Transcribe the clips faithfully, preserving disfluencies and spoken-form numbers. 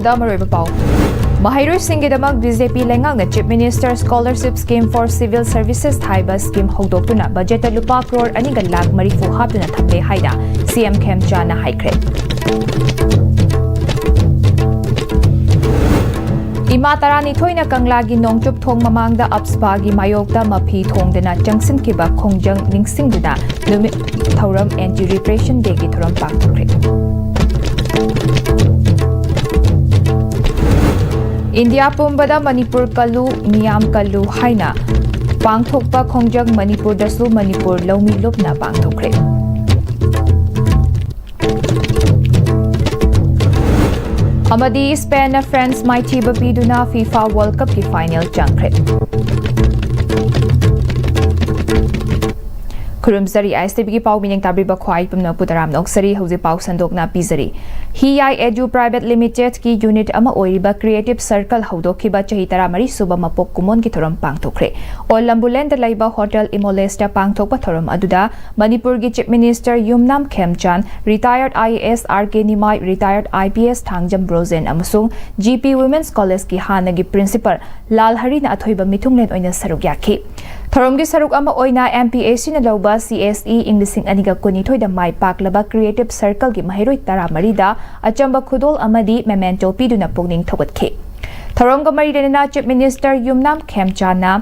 ꯗ ꯃꯔꯨꯑꯣꯏꯕ ꯄꯥꯎ꯫ ꯃꯍꯩꯔꯣꯏꯁꯤꯡꯒꯤꯗꯃꯛ B J ꯄꯤ ꯂꯩꯉꯥꯛꯅ Chief Minister Scholarship Scheme for Civil Services ꯍꯥꯏꯕ ꯁ꯭ꯀꯤꯝ ꯍꯧꯗꯣꯛꯇꯨꯅ ꯕꯖꯦꯠꯇ ꯂꯨꯄꯥ ꯀ꯭ꯔꯣꯔ ꯑꯅꯤꯒ ꯂꯥꯈ ꯃꯔꯤꯐꯨ ꯍꯥꯞꯇꯨꯅ ꯊꯝꯂꯦ ꯍꯥꯏꯅ ꯁꯤ ꯑꯦꯝ ꯈꯦꯝꯆꯥꯟꯅ ꯍꯥꯏꯈ꯭ꯔꯦ꯫ ꯏꯃꯥ ꯇꯔꯥꯅꯤꯊꯣꯏꯅ ꯀꯪꯂꯥꯒꯤ ꯅꯣꯡꯆꯨꯞ ꯊꯣꯡ ꯃꯃꯥꯡꯗ ꯑꯞꯁꯄꯥꯒꯤ ꯃꯥꯌꯣꯛꯇ ꯃꯐꯤ ꯊꯣꯡꯗꯅ ꯆꯪꯁꯤꯟꯈꯤꯕ ꯈꯣꯡꯖꯪ ꯅꯤꯡꯁꯤꯡꯗꯨꯅ ꯅꯨꯃꯤꯠ ꯊꯧꯔꯝ Anti Repression Dayꯒꯤ ꯊꯧꯔꯝ ꯄꯥꯡꯊꯣꯛꯈ꯭ꯔꯦ꯫ ꯏꯟꯗꯤꯌꯥ ꯄꯨꯝꯕꯗ ꯃꯅꯤꯄꯨꯔ ꯀꯜꯂꯨ, ꯃꯤꯌꯥꯝ ꯀꯜꯂꯨ ꯍꯥꯏꯅ ꯄꯥꯡꯊꯣꯛꯄ ꯈꯣꯡꯖꯪ ꯃꯅꯤꯄꯨꯔꯗꯁꯨ ꯃꯅꯤꯄꯨꯔ ꯂꯧꯃꯤ ꯂꯨꯞꯅ ꯄꯥꯡꯊꯣꯛꯈ꯭ꯔꯦ꯫ ꯑꯃꯗꯤ ꯁ꯭ꯄꯦꯟꯅ ꯐ꯭ꯔꯥꯟꯁ ꯃꯥꯏꯊꯤꯕ ꯄꯤꯗꯨꯅ ꯐꯤꯐꯥ ꯋꯥꯔꯜꯗ ꯀꯞꯀꯤ ꯐꯥꯏꯅꯦꯜ ꯆꯪꯈ꯭ꯔꯦ꯫ ꯈꯨꯔꯨꯝꯖꯔꯤ, ꯑꯥꯏ ꯑꯦꯁ ꯇꯤ ꯚꯤꯒꯤ ꯄꯥꯎ ꯃꯤꯠꯌꯦꯡ ꯇꯥꯕꯤꯕ ꯈ꯭ꯋꯥꯏ ꯄꯨꯝꯅꯃꯛꯄꯨ ꯇꯔꯥꯝꯅ ꯑꯣꯛꯆꯔꯤ꯫ ꯍꯧꯖꯤꯛ ꯄꯥꯎ ꯁꯟꯗꯣꯛꯅ ꯄꯤꯖꯔꯤ꯫ ꯍꯤ ꯌꯥꯏ ꯑꯦꯗꯨ Private Limitedꯀꯤ ꯌꯨꯅꯤꯠ ꯑꯃ ꯑꯣꯏꯔꯤꯕ Creative Circle ꯍꯧꯗꯣꯛꯈꯤꯕ ꯆꯍꯤ ꯇꯔꯥꯃꯔꯤ ꯁꯨꯕ ꯃꯄꯣꯛ ꯀꯨꯝꯑꯣꯟꯒꯤ ꯊꯧꯔꯝ ꯄꯥꯡꯊꯣꯛꯈ꯭ꯔꯦ꯫ ꯑꯣꯜ ꯂꯝꯕꯨꯂꯦꯟꯗ ꯂꯩꯕ ꯍꯣꯇꯦꯜ ꯏꯃꯣꯂꯦꯁꯇ ꯄꯥꯡꯊꯣꯛꯄ ꯊꯧꯔꯝ ꯑꯗꯨꯗ ꯃꯅꯤꯄꯨꯔꯒꯤ Chief Minister Yumnam ꯈꯦꯝꯆꯥꯟ, retired I A S R K Nimai, retired I P S Thangjam Brojen ꯑꯃꯁꯨꯡ ꯖꯤ ꯄꯤ Women's Collegeꯀꯤ ꯍꯥꯟꯅꯒꯤ Principal ꯂꯥꯜꯍꯔꯤꯅ ꯑꯊꯣꯏꯕ ꯃꯤꯊꯨꯡꯂꯦꯟ ꯑꯣꯏꯅ ꯁꯔꯨꯛ ꯌꯥꯈꯤ꯫ ꯊꯧꯔꯝꯒꯤ ꯁꯔꯨꯛ ꯑꯃ ꯑꯣꯏꯅ M P A Cꯅ ꯂꯧꯕ C S E ꯏꯪ ꯂꯤꯁꯤꯡ ꯑꯅꯤꯒ ꯀꯨꯟꯅꯤꯊꯣꯏꯗ ꯃꯥꯏ ꯄꯥꯛꯂꯕ Creative Circleꯒꯤ ꯃꯍꯩꯔꯣꯏ ꯇꯔꯥꯃꯔꯤꯗ ꯑꯆꯝꯕ ꯈꯨꯗꯣꯜ ꯑꯃꯗꯤ memento ꯄꯤꯗꯨꯅ ꯄꯨꯛꯅꯤꯡ ꯊꯧꯒꯠꯈꯤ꯫ ꯊꯧꯔꯝꯒ ꯃꯔꯤ ꯂꯩꯅꯅ Chief Minister ꯌꯨꯝꯅꯥꯝ ꯈꯦꯝꯆꯥꯟꯅ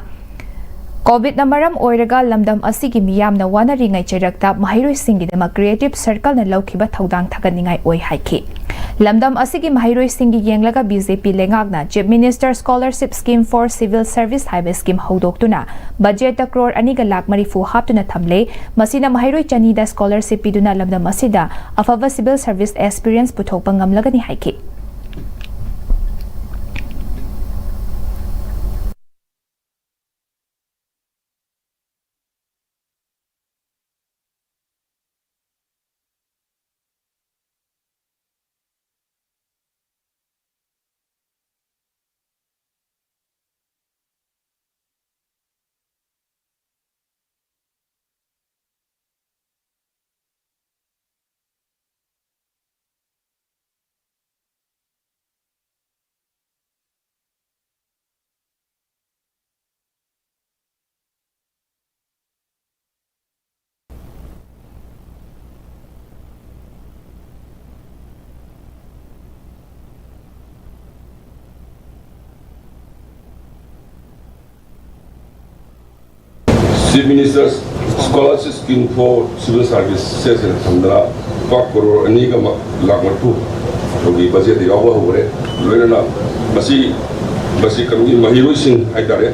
ꯀꯣꯚꯤꯗꯅ ꯃꯔꯝ ꯑꯣꯏꯔꯒ ꯂꯝꯗꯝ ꯑꯁꯤꯒꯤ ꯃꯤꯌꯥꯝꯅ ꯋꯥꯅꯔꯤꯉꯩ ꯆꯩꯔꯛꯇ ꯃꯍꯩꯔꯣꯏꯁꯤꯡꯒꯤꯗꯃꯛ Creative Circleꯅ ꯂꯧꯈꯤꯕ ꯊꯧꯗꯥꯡ ꯊꯥꯒꯠꯅꯤꯡꯉꯥꯏ ꯑꯣꯏ ꯍꯥꯏꯈꯤ꯫ ꯂꯝꯗꯝ ꯑꯁꯤꯒꯤ ꯃꯍꯩꯔꯣꯏꯁꯤꯡꯒꯤ ꯌꯦꯡꯂꯒ B J P ꯂꯩꯉꯥꯛꯅ Chief Minister Scholarship Scheme for Civil Service ꯍꯥꯏꯕ ꯁ꯭ꯀꯤꯝ ꯍꯧꯗꯣꯛꯇꯨꯅ ꯕꯖꯦꯠꯇ ꯀ꯭ꯔꯣꯔ ꯑꯅꯤꯒ ꯂꯥꯈ ꯃꯔꯤꯐꯨ ꯍꯥꯞꯇꯨꯅ ꯊꯝꯂꯦ꯫ ꯃꯁꯤꯅ ꯃꯍꯩꯔꯣꯏ ꯆꯅꯤꯗ scholarship ꯄꯤꯗꯨꯅ ꯂꯝꯗꯝ ꯑꯁꯤꯗ ꯑꯐꯕ civil service experience ꯄꯨꯊꯣꯛꯄ ꯉꯝꯂꯒꯅꯤ ꯍꯥꯏꯈꯤ꯫ Chief Minister's Scholarship Scheme for Civil Services ꯍꯥꯏꯅ ꯊꯝꯗꯅ ꯂꯨꯄꯥ ꯀꯔꯣꯔ ꯑꯅꯤꯒ ꯂꯥꯈ ꯃꯔꯤꯐꯨ ꯒꯤ ꯕꯖꯦꯠꯇ ꯌꯥꯎꯕ ꯍꯧꯈ꯭ꯔꯦ꯫ ꯂꯣꯏꯅꯅ ꯃꯁꯤ ꯃꯁꯤ ꯀꯩꯅꯣꯒꯤ ꯃꯍꯩꯔꯣꯏꯁꯤꯡ ꯍꯥꯏꯇꯥꯔꯦ,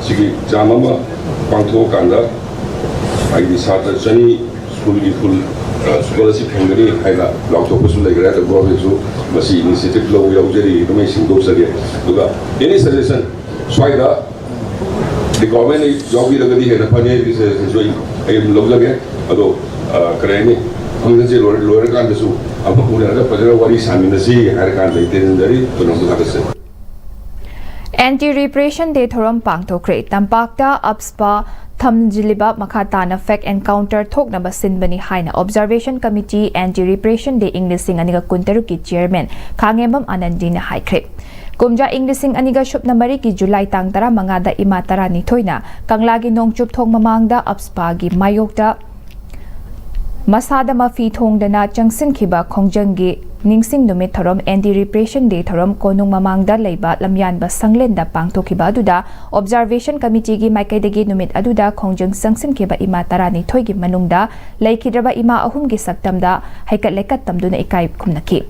ꯁꯤꯒꯤ ꯑꯦꯛꯖꯥꯝ ꯑꯃ ꯄꯥꯡꯊꯣꯛꯑꯀꯥꯟꯗ ꯍꯥꯏꯗꯤ ꯁꯥꯇ꯭ꯔ ꯆꯅꯤ ꯁ꯭ꯀꯨꯜꯒꯤ ꯐꯨꯜ ꯁ꯭ꯀꯣꯂꯔꯁꯤꯞ ꯐꯪꯒꯅꯤ ꯍꯥꯏꯅ ꯂꯥꯎꯊꯣꯛꯄꯁꯨ ꯂꯩꯈ꯭ꯔꯦ꯫ ꯑꯗꯣ ꯒꯣꯔꯃꯦꯟꯁꯨ ꯃꯁꯤ ꯏꯅꯤꯁꯤꯌꯦꯇꯤꯚ ꯂꯧꯕ ꯌꯥꯎꯖꯔꯤ꯫ ꯑꯗꯨꯃꯥꯏꯅ ꯁꯤꯟꯗꯣꯛꯆꯒꯦ꯫ ꯑꯗꯨꯒ ꯑꯦꯅꯤ ꯁꯖꯦꯁꯟ ꯁ꯭ꯋꯥꯏꯗ ꯗꯤꯄꯥꯔꯠꯃꯦꯟꯅ ꯌꯥꯎꯕꯤꯔꯒꯗꯤ ꯍꯦꯟꯅ ꯐꯅꯤ ꯍꯥꯏꯕꯒꯤ ꯁꯖꯦꯁꯟꯁꯨ ꯑꯩ ꯑꯩ ꯑꯗꯨꯝ ꯂꯧꯖꯒꯦ꯫ ꯑꯗꯣ ꯀꯔꯤ ꯍꯥꯏꯅꯤ, ꯐꯪꯁꯟꯁꯦ ꯂꯣꯏꯔꯀꯥꯟꯗꯁꯨ ꯑꯃꯨꯛ ꯎꯅꯔꯒ ꯐꯖꯅ ꯋꯥꯔꯤ ꯁꯥꯃꯤꯟꯅꯁꯤ ꯍꯥꯏꯔ ꯀꯥꯟꯗ ꯑꯩ ꯇꯦꯟꯖꯟꯖꯔꯤ꯫ ꯀꯩꯅꯣꯝꯇ ꯊꯥꯒꯠꯆꯔꯤ꯫ ꯑꯦꯟꯇꯤ ꯔꯤꯄ꯭ꯔꯦꯁꯟ ꯗꯦ ꯊꯧꯔꯝ ꯄꯥꯡꯊꯣꯛꯈ꯭ꯔꯦ꯫ ꯇꯝꯄꯥꯛꯇ ꯑꯞꯁꯄꯥ ꯊꯝꯖꯤꯜꯂꯤꯕ ꯃꯈꯥ ꯇꯥꯅ ꯐꯦꯛ ꯑꯦꯟꯀꯥꯎꯟꯇꯔ ꯊꯣꯛꯅꯕ ꯁꯤꯟꯕꯅꯤ ꯍꯥꯏꯅ ꯑꯣꯕꯖꯥꯔꯕꯦꯁꯟ ꯀꯃꯤꯇꯤ ꯑꯦꯟꯇꯤ ꯔꯤꯄ꯭ꯔꯦꯁꯟ ꯗꯦ ꯏꯪ ꯂꯤꯁꯤꯡ ꯑꯅꯤꯒ ꯀꯨꯟꯇꯔꯨꯛꯀꯤ ꯆꯤꯌꯔꯃꯦꯟ ꯈꯥꯉꯦꯝꯕꯝ ꯑꯥꯅꯟꯗꯤꯅ ꯍꯥꯏꯈ꯭ꯔꯦ꯫ ꯀꯨꯝꯖꯥ ꯏꯪ ꯂꯤꯁꯤꯡ ꯑꯅꯤꯒ ꯁꯨꯞꯅ ꯃꯔꯤꯒꯤ ꯖꯨꯂꯥꯏ ꯇꯥꯡ ꯇꯔꯥꯃꯉꯥꯗ ꯏꯃꯥ ꯇꯔꯥꯅꯤꯊꯣꯏꯅ ꯀꯪꯂꯥꯒꯤ ꯅꯣꯡꯆꯨꯞ ꯊꯣꯡ ꯃꯃꯥꯡꯗ ꯑꯞꯁꯄꯥꯒꯤ ꯃꯥꯌꯣꯛꯇ ꯃꯁꯥꯗ ꯃꯐꯤ ꯊꯣꯡꯗꯅ ꯆꯪꯁꯤꯟꯈꯤꯕ ꯈꯣꯡꯖꯪꯒꯤ ꯅꯤꯡꯁꯤꯡ ꯅꯨꯃꯤꯠ ꯊꯧꯔꯝ ꯑꯦꯟꯇꯤ ꯔꯤꯄ꯭ꯔꯦꯁꯟ ꯗꯦ ꯊꯧꯔꯝ ꯀꯣꯅꯨꯡ ꯃꯃꯥꯡꯗ ꯂꯩꯕ ꯂꯝꯌꯥꯟꯕ ꯁꯪꯂꯦꯟꯗ ꯄꯥꯡꯊꯣꯛꯈꯤꯕ ꯑꯗꯨꯗ ꯑꯣꯕꯖꯥꯔꯕꯦꯁꯟ ꯀꯃꯤꯇꯤꯒꯤ ꯃꯥꯏꯀꯩꯗꯒꯤ ꯅꯨꯃꯤꯠ ꯑꯗꯨꯗ ꯈꯣꯡꯖꯪ ꯆꯪꯁꯤꯟꯈꯤꯕ ꯏꯃꯥ ꯇꯔꯥꯅꯤꯊꯣꯏꯒꯤ ꯃꯅꯨꯡꯗ ꯂꯩꯈꯤꯗ꯭ꯔꯕ ꯏꯃꯥ ꯑꯍꯨꯝꯒꯤ ꯁꯛꯇꯝꯗ ꯍꯩꯀꯠ ꯂꯩꯀꯠ ꯇꯝꯗꯨꯅ ꯏꯀꯥꯏ ꯈꯨꯝꯅꯈꯤ꯫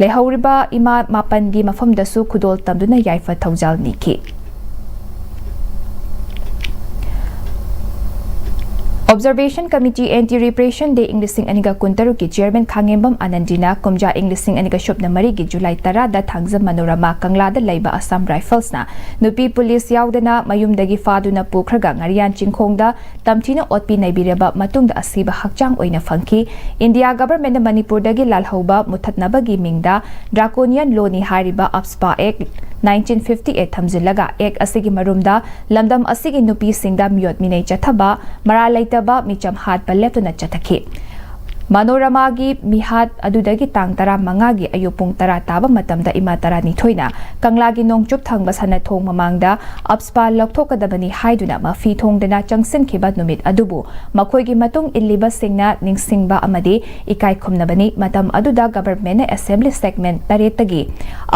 ꯂꯩꯍꯧꯔꯤꯕ ꯏꯃꯥ ꯃꯥꯄꯟꯒꯤ ꯃꯐꯝꯗꯁꯨ ꯈꯨꯗꯣꯜ ꯇꯝꯗꯨꯅ ꯌꯥꯏꯐ ꯊꯧꯖꯥꯜ ꯅꯤꯈꯤ꯫ ꯑꯣꯕꯖꯥꯔꯕꯦꯁꯟ ꯀꯃꯤꯇꯤ ꯑꯦꯟꯇꯤ ꯔꯤꯄ꯭ꯔꯦꯁꯟ ꯗꯦ ꯏꯪ ꯂꯤꯁꯤꯡ ꯑꯅꯤꯒ ꯀꯨꯟꯇꯔꯨꯛꯀꯤ ꯆꯤꯌꯔꯃꯦꯟ ꯈꯥꯉꯦꯝꯕꯝ ꯑꯥꯅꯟꯗꯤꯅ ꯀꯨꯝꯖꯥ ꯏꯪ ꯂꯤꯁꯤꯡ ꯑꯅꯤꯒ ꯁꯨꯞꯅ ꯃꯔꯤꯒꯤ ꯖꯨꯂꯥꯏ ꯇꯔꯥꯗ ꯊꯥꯡꯖ ꯃꯅꯣꯔꯃꯥ ꯀꯪꯂꯥꯗ ꯂꯩꯕ ꯑꯁꯥꯝ ꯔꯥꯏꯐꯜꯁꯅ ꯅꯨꯄꯤ ꯄꯨꯂꯤꯁ ꯌꯥꯎꯗꯅ ꯃꯌꯨꯝꯗꯒꯤ ꯐꯥꯗꯨꯅ ꯄꯨꯈ꯭ꯔꯒ ꯉꯥꯔꯤꯌꯥꯟ ꯆꯤꯡꯈꯣꯡꯗ ꯇꯝꯊꯤꯅ ꯑꯣꯠꯄꯤ ꯅꯩꯕꯤꯔꯕ ꯃꯇꯨꯡꯗ ꯑꯁꯤꯕ ꯍꯛꯆꯥꯡ ꯑꯣꯏꯅ ꯐꯪꯈꯤ꯫ ꯏꯟꯗꯤꯌꯥ ꯒꯚꯔꯟꯃꯦꯟꯠꯅ ꯃꯅꯤꯄꯨꯔꯗꯒꯤ ꯂꯥꯜꯍꯧꯕ ꯃꯨꯊꯠꯅꯕꯒꯤ ꯃꯤꯡꯗ ꯗ꯭ꯔꯥꯀꯣꯅꯤꯌꯟ ꯂꯣꯅꯤ ꯍꯥꯏꯔꯤꯕ ꯑꯞꯁꯄꯥ ꯑꯦꯛ ꯅꯥꯏꯟꯇꯤꯟ ꯐꯤꯐꯇꯤ ꯑꯩꯠ ꯊꯝꯖꯤꯜꯂꯒ ꯑꯦꯛ ꯑꯁꯤꯒꯤ ꯃꯔꯨꯝꯗ ꯂꯝꯗꯝ ꯑꯁꯤꯒꯤ ꯅꯨꯄꯤꯁꯤꯡꯗ ꯃꯤꯑꯣꯠ ꯃꯤꯅꯩ ꯆꯠꯊꯕ, ꯃꯔꯥꯜ ꯂꯩꯇꯕ ꯃꯤꯆꯝ ꯍꯥꯠꯄ ꯂꯦꯞꯇꯅ ꯆꯠꯊꯈꯤ꯫ ꯃꯅꯣꯔꯃꯥꯒꯤ ꯃꯤꯍꯥꯠ ꯑꯗꯨꯗꯒꯤ ꯇꯥꯡ ꯇꯔꯥꯃꯉꯥꯒꯤ ꯑꯌꯨꯛ ꯄꯨꯡ ꯇꯔꯥ ꯇꯥꯕ ꯃꯇꯝꯗ ꯏꯃꯥ ꯇꯔꯥꯅꯤꯊꯣꯏꯅ ꯀꯪꯂꯥꯒꯤ ꯅꯣꯡꯆꯨꯞ ꯊꯪꯕ ꯁꯅꯥꯊꯣꯡ ꯃꯃꯥꯡꯗ ꯑꯞꯁꯄꯥ ꯂꯧꯊꯣꯛꯀꯗꯕꯅꯤ ꯍꯥꯏꯗꯨꯅ ꯃꯐꯤ ꯊꯣꯡꯗꯅ ꯆꯪꯁꯤꯟꯈꯤꯕ ꯅꯨꯃꯤꯠ ꯑꯗꯨꯕꯨ ꯃꯈꯣꯏꯒꯤ ꯃꯇꯨꯡ ꯏꯜꯂꯤꯕꯁꯤꯡꯅ ꯅꯤꯡꯁꯤꯡꯕ ꯑꯃꯗꯤ ꯏꯀꯥꯏ ꯈꯨꯝꯅꯕꯅꯤ꯫ ꯃꯇꯝ ꯑꯗꯨꯗ ꯒꯚꯔꯟꯃꯦꯟꯠꯅ ꯑꯦꯁꯦꯝꯕ꯭ꯂꯤ ꯁꯦꯒꯃꯦꯟꯠ ꯇꯔꯦꯠꯇꯒꯤ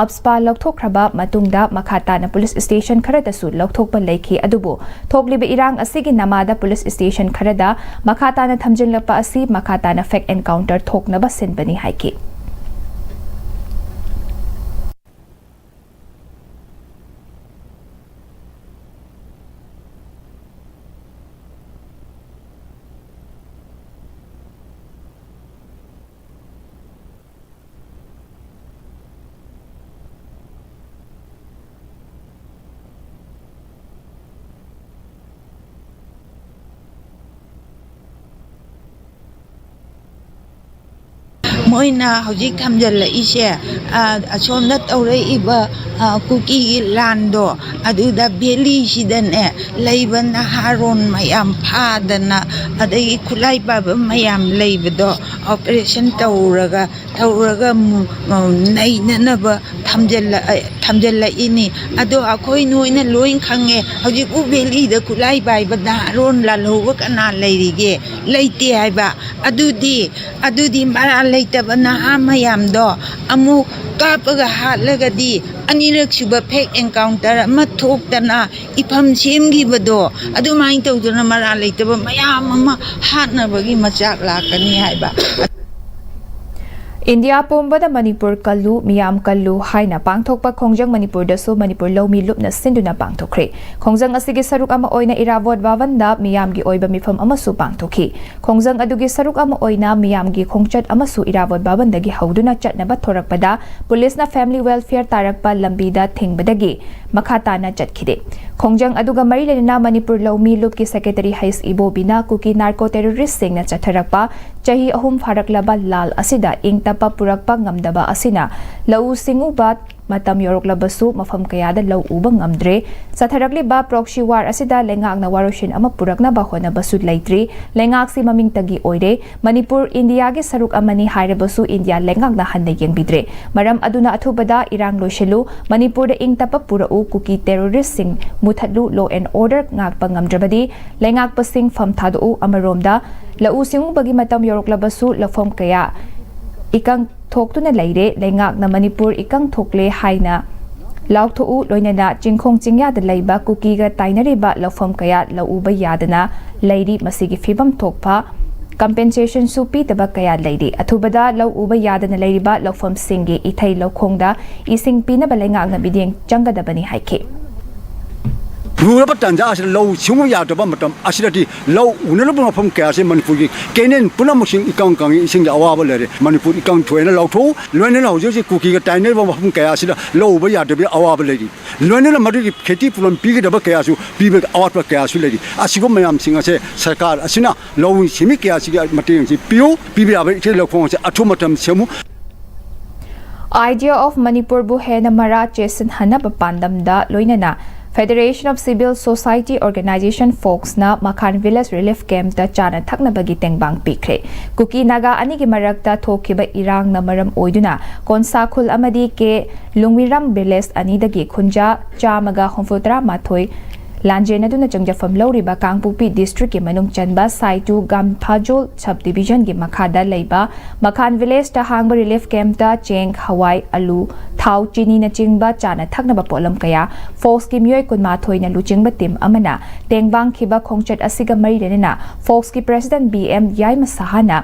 ꯑꯞꯁꯄꯥ ꯂꯧꯊꯣꯛꯈ꯭ꯔꯕ ꯃꯇꯨꯡꯗ ꯃꯈꯥ ꯇꯥꯅ ꯄꯨꯂꯤꯁ ꯁ꯭ꯇꯦꯁꯟ ꯈꯔꯗꯁꯨ ꯂꯧꯊꯣꯛꯄ ꯂꯩꯈꯤ꯫ ꯑꯗꯨꯕꯨ ꯊꯣꯛꯂꯤꯕ ꯏꯔꯥꯡ ꯑꯁꯤꯒꯤ ꯅꯃꯥꯗ ꯄꯨꯂꯤꯁ ꯁ꯭ꯇꯦꯁꯟ ꯈꯔꯗ ꯃꯈꯥ ꯇꯥꯅ ꯊꯝꯖꯤꯜꯂꯛꯄ ꯑꯁꯤ ꯃꯈꯥ ꯇꯥꯅ ꯐꯦꯛ ꯑꯦꯟꯀꯥꯎꯟꯇꯔ ꯊꯣꯛꯅꯕ ꯁꯤꯟꯕꯅꯤ ꯍꯥꯏꯈꯤ꯫ ꯃꯣꯏꯅ ꯍꯧꯖꯤꯛ ꯊꯝꯖꯤꯜꯂꯛꯏꯁꯦ, ꯑ, ꯑꯁꯣꯝꯗ ꯇꯧꯔꯛꯏꯕ, ꯑ, ꯀꯨꯀꯤꯒꯤ ꯂꯥꯟꯗꯣ, ꯑꯗꯨꯗ ꯚꯦꯂꯤꯁꯤꯗꯅꯦ ꯂꯩꯕ ꯅꯍꯥꯔꯣꯟ ꯃꯌꯥꯝ ꯐꯥꯗꯅ, ꯑꯗꯒꯤ ꯈꯨꯠꯂꯥꯏ ꯄꯥꯏꯕ ꯃꯌꯥꯝ ꯂꯩꯕꯗꯣ ꯑꯣꯄꯔꯦꯁꯟ ꯇꯧꯔꯒ, ꯇꯧꯔꯒ ꯃꯨ-, ꯑ, ꯅꯩꯅꯅꯕ ꯊꯝꯖꯤꯜꯂꯛ-, ꯑ, ꯊꯝꯖꯤꯜꯂꯛꯏꯅꯤ꯫ ꯑꯗꯣ ꯑꯩꯈꯣꯏ ꯅꯣꯏꯅ ꯂꯣꯏ ꯈꯪꯉꯦ, ꯍꯧꯖꯤꯛꯄꯨ ꯚꯦꯂꯤꯗ ꯈꯨꯠꯂꯥꯏ ꯄꯥꯏꯕ ꯅꯍꯥꯔꯣꯟ ꯂꯥꯜꯍꯧꯕ ꯀꯅꯥ ꯂꯩꯔꯤꯒꯦ? ꯂꯩꯇꯦ ꯍꯥꯏꯕ꯫ ꯑꯗꯨꯗꯤ, ꯑꯗꯨꯗꯤ ꯃꯔꯥꯜ ꯂꯩꯇꯕ ꯅꯍꯥ ꯃꯌꯥꯝꯗꯣ ꯑꯃꯨꯛ ꯀꯥꯞꯄꯒ ꯍꯥꯠꯂꯒꯗꯤ ꯑꯅꯤꯔꯛ ꯁꯨꯕ ꯐꯦꯛ ꯑꯦꯟꯀꯥꯎꯟꯇꯔ ꯑꯃ ꯊꯣꯛꯇꯅ ꯏꯐꯝ ꯁꯦꯝꯈꯤꯕꯗꯣ ꯑꯗꯨꯃꯥꯏꯅ ꯇꯧꯗꯅ ꯃꯔꯥꯜ ꯂꯩꯇꯕ ꯃꯌꯥꯝ ꯑꯃ ꯍꯥꯠꯅꯕꯒꯤ ꯃꯆꯥꯛ ꯂꯥꯛꯀꯅꯤ ꯍꯥꯏꯕ꯫ ꯏꯟꯗꯤꯌꯥ ꯄꯨꯝꯕꯗ ꯃꯅꯤꯄꯨꯔ ꯀꯜꯂꯨ, ꯃꯤꯌꯥꯝ ꯀꯜꯂꯨ ꯍꯥꯏꯅ ꯄꯥꯡꯊꯣꯛꯄ ꯈꯣꯡꯖꯪ ꯃꯅꯤꯄꯨꯔꯗꯁꯨ ꯃꯅꯤꯄꯨꯔ ꯂꯧꯃꯤ ꯂꯨꯞꯅ ꯁꯤꯟꯗꯨꯅ ꯄꯥꯡꯊꯣꯛꯈ꯭ꯔꯦ꯫ ꯈꯣꯡꯖꯪ ꯑꯁꯤꯒꯤ ꯁꯔꯨꯛ ꯑꯃ ꯑꯣꯏꯅ ꯏꯔꯥꯕꯣꯠ ꯚꯕꯟꯗ ꯃꯤꯌꯥꯝꯒꯤ ꯑꯣꯏꯕ ꯃꯤꯐꯝ ꯑꯃꯁꯨ ꯄꯥꯡꯊꯣꯛꯈꯤ꯫ ꯈꯣꯡꯖꯪ ꯑꯗꯨꯒꯤ ꯁꯔꯨꯛ ꯑꯃ ꯑꯣꯏꯅ ꯃꯤꯌꯥꯝꯒꯤ ꯈꯣꯡꯆꯠ ꯑꯃꯁꯨ ꯏꯔꯥꯕꯣꯠ ꯚꯕꯟꯗꯒꯤ ꯍꯧꯗꯨꯅ ꯆꯠꯅꯕ ꯊꯣꯔꯛꯄꯗ ꯄꯨꯂꯤꯁꯅ ꯐꯦꯃꯤꯂꯤ ꯋꯦꯜꯐꯤꯌꯔ ꯇꯥꯔꯛꯄ ꯂꯝꯕꯤꯗ ꯊꯤꯡꯕꯗꯒꯤ ꯃꯈꯥ ꯇꯥꯅ ꯆꯠꯈꯤꯗꯦ꯫ ꯈꯣꯡꯖꯪ ꯑꯗꯨꯒ ꯃꯔꯤ ꯂꯩꯅꯅ ꯃꯅꯤꯄꯨꯔ ꯂꯧꯃꯤ ꯂꯨꯞꯀꯤ ꯁꯦꯀ꯭ꯔꯦꯇꯔꯤ ꯍꯩꯁ ꯏꯕꯣꯕꯤꯅ ꯀꯨꯀꯤ ꯅꯥꯔꯀꯣ ꯇꯦꯔꯣꯔꯤꯁ꯭ꯠꯁꯤꯡꯅ ꯆꯠꯊꯔꯛꯄ ꯆꯍꯤ ꯑꯍꯨꯝ ꯐꯥꯔꯛꯂꯕ ꯂꯥꯜ ꯑꯁꯤꯗ ꯏꯪ ꯇꯞꯄ ꯄꯨꯔꯛꯄ ꯉꯝꯗꯕ ꯑꯁꯤꯅ ꯂꯧꯎ ꯁꯤꯡꯎꯕ ꯃꯇꯝ ꯌꯧꯔꯛꯂꯕꯁꯨ ꯃꯐꯝ ꯀꯌꯥꯗ ꯂꯧ ꯎꯕ ꯉꯝꯗ꯭ꯔꯦ꯫ ꯆꯠꯊꯔꯛꯂꯤꯕ proxy war ꯑꯁꯤꯗ ꯂꯩꯉꯥꯛꯅ ꯋꯥꯔꯣꯏꯁꯤꯟ ꯑꯃ ꯄꯨꯔꯛꯅꯕ ꯍꯣꯠꯅꯕꯁꯨ ꯂꯩꯇ꯭ꯔꯤ꯫ ꯂꯩꯉꯥꯛꯁꯤ ꯃꯃꯤꯡꯇꯒꯤ ꯑꯣꯏꯔꯦ꯫ ꯃꯅꯤꯄꯨꯔ ꯏꯟꯗꯤꯌꯥꯒꯤ ꯁꯔꯨꯛ ꯑꯃꯅꯤ ꯍꯥꯏꯔꯕꯁꯨ ꯏꯟꯗꯤꯌꯥ ꯂꯩꯉꯥꯛꯅ ꯍꯟꯅ ꯌꯦꯡꯕꯤꯗ꯭ꯔꯦ꯫ ꯃꯔꯝ ꯑꯗꯨꯅ ꯑꯊꯨꯕꯗ ꯏꯔꯥꯡ ꯂꯣꯏꯁꯤꯜꯂꯨ, ꯃꯅꯤꯄꯨꯔꯗ ꯏꯪ ꯇꯞꯄ ꯄꯨꯔꯛꯎ, ꯀꯨꯀꯤ terroristꯁꯤꯡ ꯃꯨꯊꯠꯂꯨ, law and order ꯉꯥꯛꯄ ꯉꯝꯗ꯭ꯔꯕꯗꯤ ꯂꯩꯉꯥꯛꯄꯁꯤꯡ ꯐꯝ ꯊꯥꯗꯣꯛꯎ꯫ ꯑꯃꯔꯣꯝꯗ ꯂꯧꯎ ꯁꯤꯡꯎꯕꯒꯤ ꯃꯇꯝ ꯌꯧꯔꯛꯂꯕꯁꯨ ꯂꯧꯐꯝ ꯀꯌꯥ ꯏꯀꯪ ꯊꯣꯛꯇꯨꯅ ꯂꯩꯔꯦ꯫ ꯂꯩꯉꯥꯛꯅ ꯃꯅꯤꯄꯨꯔ ꯏꯀꯪ ꯊꯣꯛꯂꯦ ꯍꯥꯏꯅ ꯂꯥꯎꯊꯣꯛꯎ, ꯂꯣꯏꯅꯅ ꯆꯤꯡꯈꯣꯡ ꯆꯤꯡꯌꯥꯗ ꯂꯩꯕ ꯀꯨꯀꯤꯒ ꯇꯥꯏꯅꯔꯤꯕ ꯂꯧꯐꯝ ꯀꯌꯥ ꯂꯧ ꯎꯕ ꯌꯥꯗꯅ ꯂꯩꯔꯤ꯫ ꯃꯁꯤꯒꯤ ꯐꯤꯕꯝ ꯊꯣꯛꯄ compensationꯁꯨ ꯄꯤꯗꯕ ꯀꯌꯥ ꯂꯩꯔꯤ꯫ ꯑꯊꯨꯕꯗ ꯂꯧ ꯎꯕ ꯌꯥꯗꯅ ꯂꯩꯔꯤꯕ ꯂꯧꯐꯝꯁꯤꯡꯒꯤ ꯏꯊꯩ ꯂꯧꯈꯣꯡꯗ ꯏꯁꯤꯡ ꯄꯤꯅꯕ ꯂꯩꯉꯥꯛꯅ ꯃꯤꯠꯌꯦꯡ ꯆꯪꯒꯗꯕꯅꯤ ꯍꯥꯏꯈꯤ꯫ ꯂꯨꯔꯕ ꯇꯥꯟꯖꯥ ꯑꯁꯤꯗ ꯂꯧ ꯁꯤꯡꯎ ꯌꯥꯗꯕ ꯃꯇꯝ ꯑꯁꯤꯗꯗꯤ ꯂꯧ ꯎꯅꯔꯕ ꯃꯐꯝ ꯀꯌꯥꯁꯤ ꯃꯅꯤꯄꯨꯔꯒꯤ ꯀꯦꯅꯦꯜ ꯄꯨꯝꯅꯃꯛꯁꯤꯡ ꯏꯀꯪ ꯀꯪꯉꯤ, ꯏꯁꯤꯡꯒꯤ ꯑꯋꯥꯕ ꯂꯩꯔꯦ꯫ ꯃꯅꯤꯄꯨꯔ ꯏꯀꯪ ꯊꯣꯛꯑꯦꯅ ꯂꯥꯎꯊꯣꯛꯎ꯫ ꯂꯣꯏꯅꯅ ꯍꯧꯖꯤꯛ ꯍꯧꯖꯤꯛ ꯀꯨꯀꯤꯒ ꯇꯥꯏꯅꯔꯤꯕ ꯃꯐꯝ ꯀꯌꯥ ꯑꯁꯤꯗ ꯂꯧ ꯎꯕ ꯌꯥꯗꯕꯒꯤ ꯑꯋꯥꯕ ꯂꯩꯔꯤ꯫ ꯂꯣꯏꯅꯅ ꯃꯗꯨꯒꯤ ꯈꯦꯇꯤ ꯄꯨꯔꯝ ꯄꯤꯒꯗꯕ ꯀꯌꯥꯁꯨ ꯄꯤꯕꯒꯤ ꯑꯋꯥꯠꯄ ꯀꯌꯥꯁꯨ ꯂꯩꯔꯤ꯫ ꯑꯁꯤꯒꯨꯝꯕ ꯃꯌꯥꯝꯁꯤꯡ ꯑꯁꯦ ꯁꯔꯀꯥꯔ ꯑꯁꯤꯅ ꯂꯧꯃꯤ ꯁꯤꯟꯃꯤ ꯀꯌꯥꯁꯤꯒꯤ ꯃꯇꯦꯡ ꯑꯁꯤ ꯄꯤꯌꯨ꯫ ꯄꯤꯕ ꯌꯥꯕ ꯏꯊꯩ ꯂꯧꯈꯣꯡ ꯑꯁꯦ ꯑꯊꯨꯕ ꯃꯇꯝ ꯁꯦꯝꯃꯨ꯫ Idea of ꯃꯅꯤꯄꯨꯔꯕꯨ ꯍꯦꯟꯅ ꯃꯔꯥ ꯆꯦꯠꯁꯤꯟꯍꯟꯅꯕ ꯄꯥꯟꯗꯝꯗ ꯂꯣꯏꯅꯅ Federation of Civil Society Organization ꯐꯣꯛꯁꯅ ꯃꯈꯥꯟ village relief campꯇ ꯆꯥꯅ ꯊꯛꯅꯕꯒꯤ ꯇꯦꯡꯕꯥꯡ ꯄꯤꯈ꯭ꯔꯦ꯫ ꯀꯨꯀꯤ ꯅꯥꯒꯥ ꯑꯅꯤꯒꯤ ꯃꯔꯛꯇ ꯊꯣꯛꯈꯤꯕ ꯏꯔꯥꯡꯅ ꯃꯔꯝ ꯑꯣꯏꯗꯨꯅ ꯀꯣꯟꯁꯥ ꯈꯨꯜ ꯑꯃꯗꯤ ꯀꯦ ꯂꯨꯡꯋꯤꯔꯥꯝ village ꯑꯅꯤꯗꯒꯤ ꯈꯨꯟꯖꯥ ꯆꯥꯝꯃꯒ ꯍꯨꯝꯐꯨꯇꯔꯥ ꯃꯥꯊꯣꯏ ꯂꯥꯟꯖꯦꯟꯅꯗꯨꯅ ꯆꯪꯖꯐꯝ ꯂꯧꯔꯤꯕ ꯀꯥꯡꯄꯣꯛꯄꯤ districtꯀꯤ ꯃꯅꯨꯡ ꯆꯟꯕ ꯁꯥꯏꯇꯨ ꯒꯥꯝꯐꯥꯖꯣꯜ sub divisionꯒꯤ ꯃꯈꯥꯗ ꯂꯩꯕ ꯃꯈꯥꯟ villageꯇ ꯍꯥꯡꯕ relief campꯇ ꯆꯦꯡ, ꯍꯋꯥꯏ, ꯑꯂꯨ, ꯊꯥꯎ, ꯆꯤꯅꯤꯅꯆꯤꯡꯕ ꯆꯥꯅ ꯊꯛꯅꯕ ꯄꯣꯠꯂꯝ ꯀꯌꯥ ꯐꯣꯛꯁꯀꯤ ꯃꯤꯑꯣꯏ ꯀꯨꯟꯃꯥꯊꯣꯏꯅ ꯂꯨꯆꯤꯡꯕ team ꯑꯃꯅ ꯇꯦꯡꯕꯥꯡꯈꯤꯕ ꯈꯣꯡꯆꯠ ꯑꯁꯤꯒ ꯃꯔꯤ ꯂꯩꯅꯅ ꯐꯣꯛꯁꯀꯤ president ꯕꯤ ꯑꯦꯝ ꯌꯥꯏꯃ ꯁꯍꯥꯅ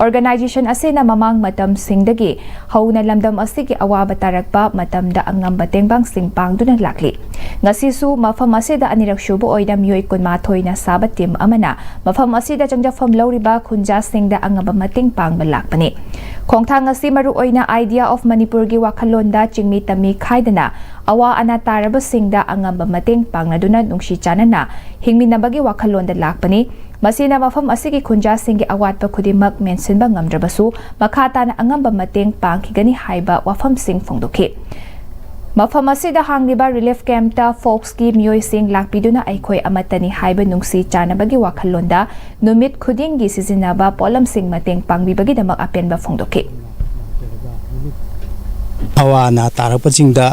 organization ꯑꯁꯤꯅ ꯃꯃꯥꯡ ꯃꯇꯝꯁꯤꯡꯗꯒꯤ ꯍꯧꯅ ꯂꯝꯗꯝ ꯑꯁꯤꯒꯤ ꯑꯋꯥꯕ ꯇꯥꯔꯛꯄ ꯃꯇꯝꯗ ꯑꯉꯝꯕ ꯇꯦꯡꯕꯥꯡꯁꯤꯡ ꯄꯥꯡꯗꯨꯅ ꯂꯥꯛꯂꯤ꯫ ꯉꯁꯤꯁꯨ ꯃꯐꯝ ꯑꯁꯤꯗ ꯑꯅꯤꯔꯛ ꯁꯨꯕ ꯑꯣꯏꯅ ꯃꯤꯑꯣꯏ ꯀꯨꯟꯃꯥꯊꯣꯏꯅ ꯁꯥꯕ team ꯑꯃꯅ ꯃꯐꯝ ꯑꯁꯤꯗ ꯆꯪꯖꯐꯝ ꯂꯧꯔꯤꯕ ꯈꯨꯟꯖꯥꯁꯤꯡꯗ ꯑꯉꯝꯕ ꯃꯇꯦꯡ ꯄꯥꯡꯕ ꯂꯥꯛꯄꯅꯤ꯫ ꯈꯣꯡꯊꯥꯡ ꯑꯁꯤ ꯃꯔꯨꯑꯣꯏꯅ Idea of ꯃꯅꯤꯄꯨꯔꯒꯤ ꯋꯥꯈꯜꯂꯣꯟꯗ ꯆꯤꯡꯃꯤ ꯇꯝꯃꯤ ꯈꯥꯏꯗꯅ ꯑꯋꯥ ꯑꯅꯥ ꯇꯥꯔꯕꯁꯤꯡꯗ ꯑꯉꯝꯕ ꯃꯇꯦꯡ ꯄꯥꯡꯅꯗꯨꯅ ꯅꯨꯡꯁꯤ ꯆꯥꯟꯅꯅ ꯍꯤꯡꯃꯤꯟꯅꯕꯒꯤ ꯋꯥꯈꯜꯂꯣꯟꯗ ꯂꯥꯛꯄꯅꯤ꯫ ꯃꯁꯤꯅ ꯃꯐꯝ ꯑꯁꯤꯒꯤ ꯈꯨꯟꯖꯥꯁꯤꯡꯒꯤ ꯑꯋꯥꯠꯄ ꯈꯨꯗꯤꯡꯃꯛ ꯃꯦꯟꯁꯤꯟꯕ ꯉꯝꯗ꯭ꯔꯕꯁꯨ ꯃꯈꯥ ꯇꯥꯅ ꯑꯉꯝꯕ ꯃꯇꯦꯡ ꯄꯥꯡꯈꯤꯒꯅꯤ ꯍꯥꯏꯕ ꯋꯥꯐꯝꯁꯤꯡ ꯐꯣꯡꯗꯣꯛꯈꯤ꯫ ꯃꯐꯝ ꯑꯁꯤꯗ ꯍꯥꯡꯂꯤꯕ ꯔꯤꯂꯤꯐ ꯀꯦꯝꯞꯇ ꯐꯣꯛꯁꯀꯤ ꯃꯤꯑꯣꯏꯁꯤꯡ ꯂꯥꯛꯄꯤꯗꯨꯅ ꯑꯩꯈꯣꯏ ꯑꯃꯠꯇꯅꯤ ꯍꯥꯏꯕ ꯅꯨꯡꯁꯤ ꯆꯥꯟꯅꯕꯒꯤ ꯋꯥꯈꯜꯂꯣꯟꯗ ꯅꯨꯃꯤꯠ ꯈꯨꯗꯤꯡꯒꯤ ꯁꯤꯖꯤꯟꯅꯕ ꯄꯣꯠꯂꯝꯁꯤꯡ ꯃꯇꯦꯡ ꯄꯥꯡꯕꯤꯕꯒꯤꯗꯃꯛ ꯑꯄꯦꯟꯕ ꯐꯣꯡꯗꯣꯛꯈꯤ꯫ ꯑꯋꯥ ꯑꯅꯥ ꯇꯥꯔꯛꯄꯁꯤꯡꯗ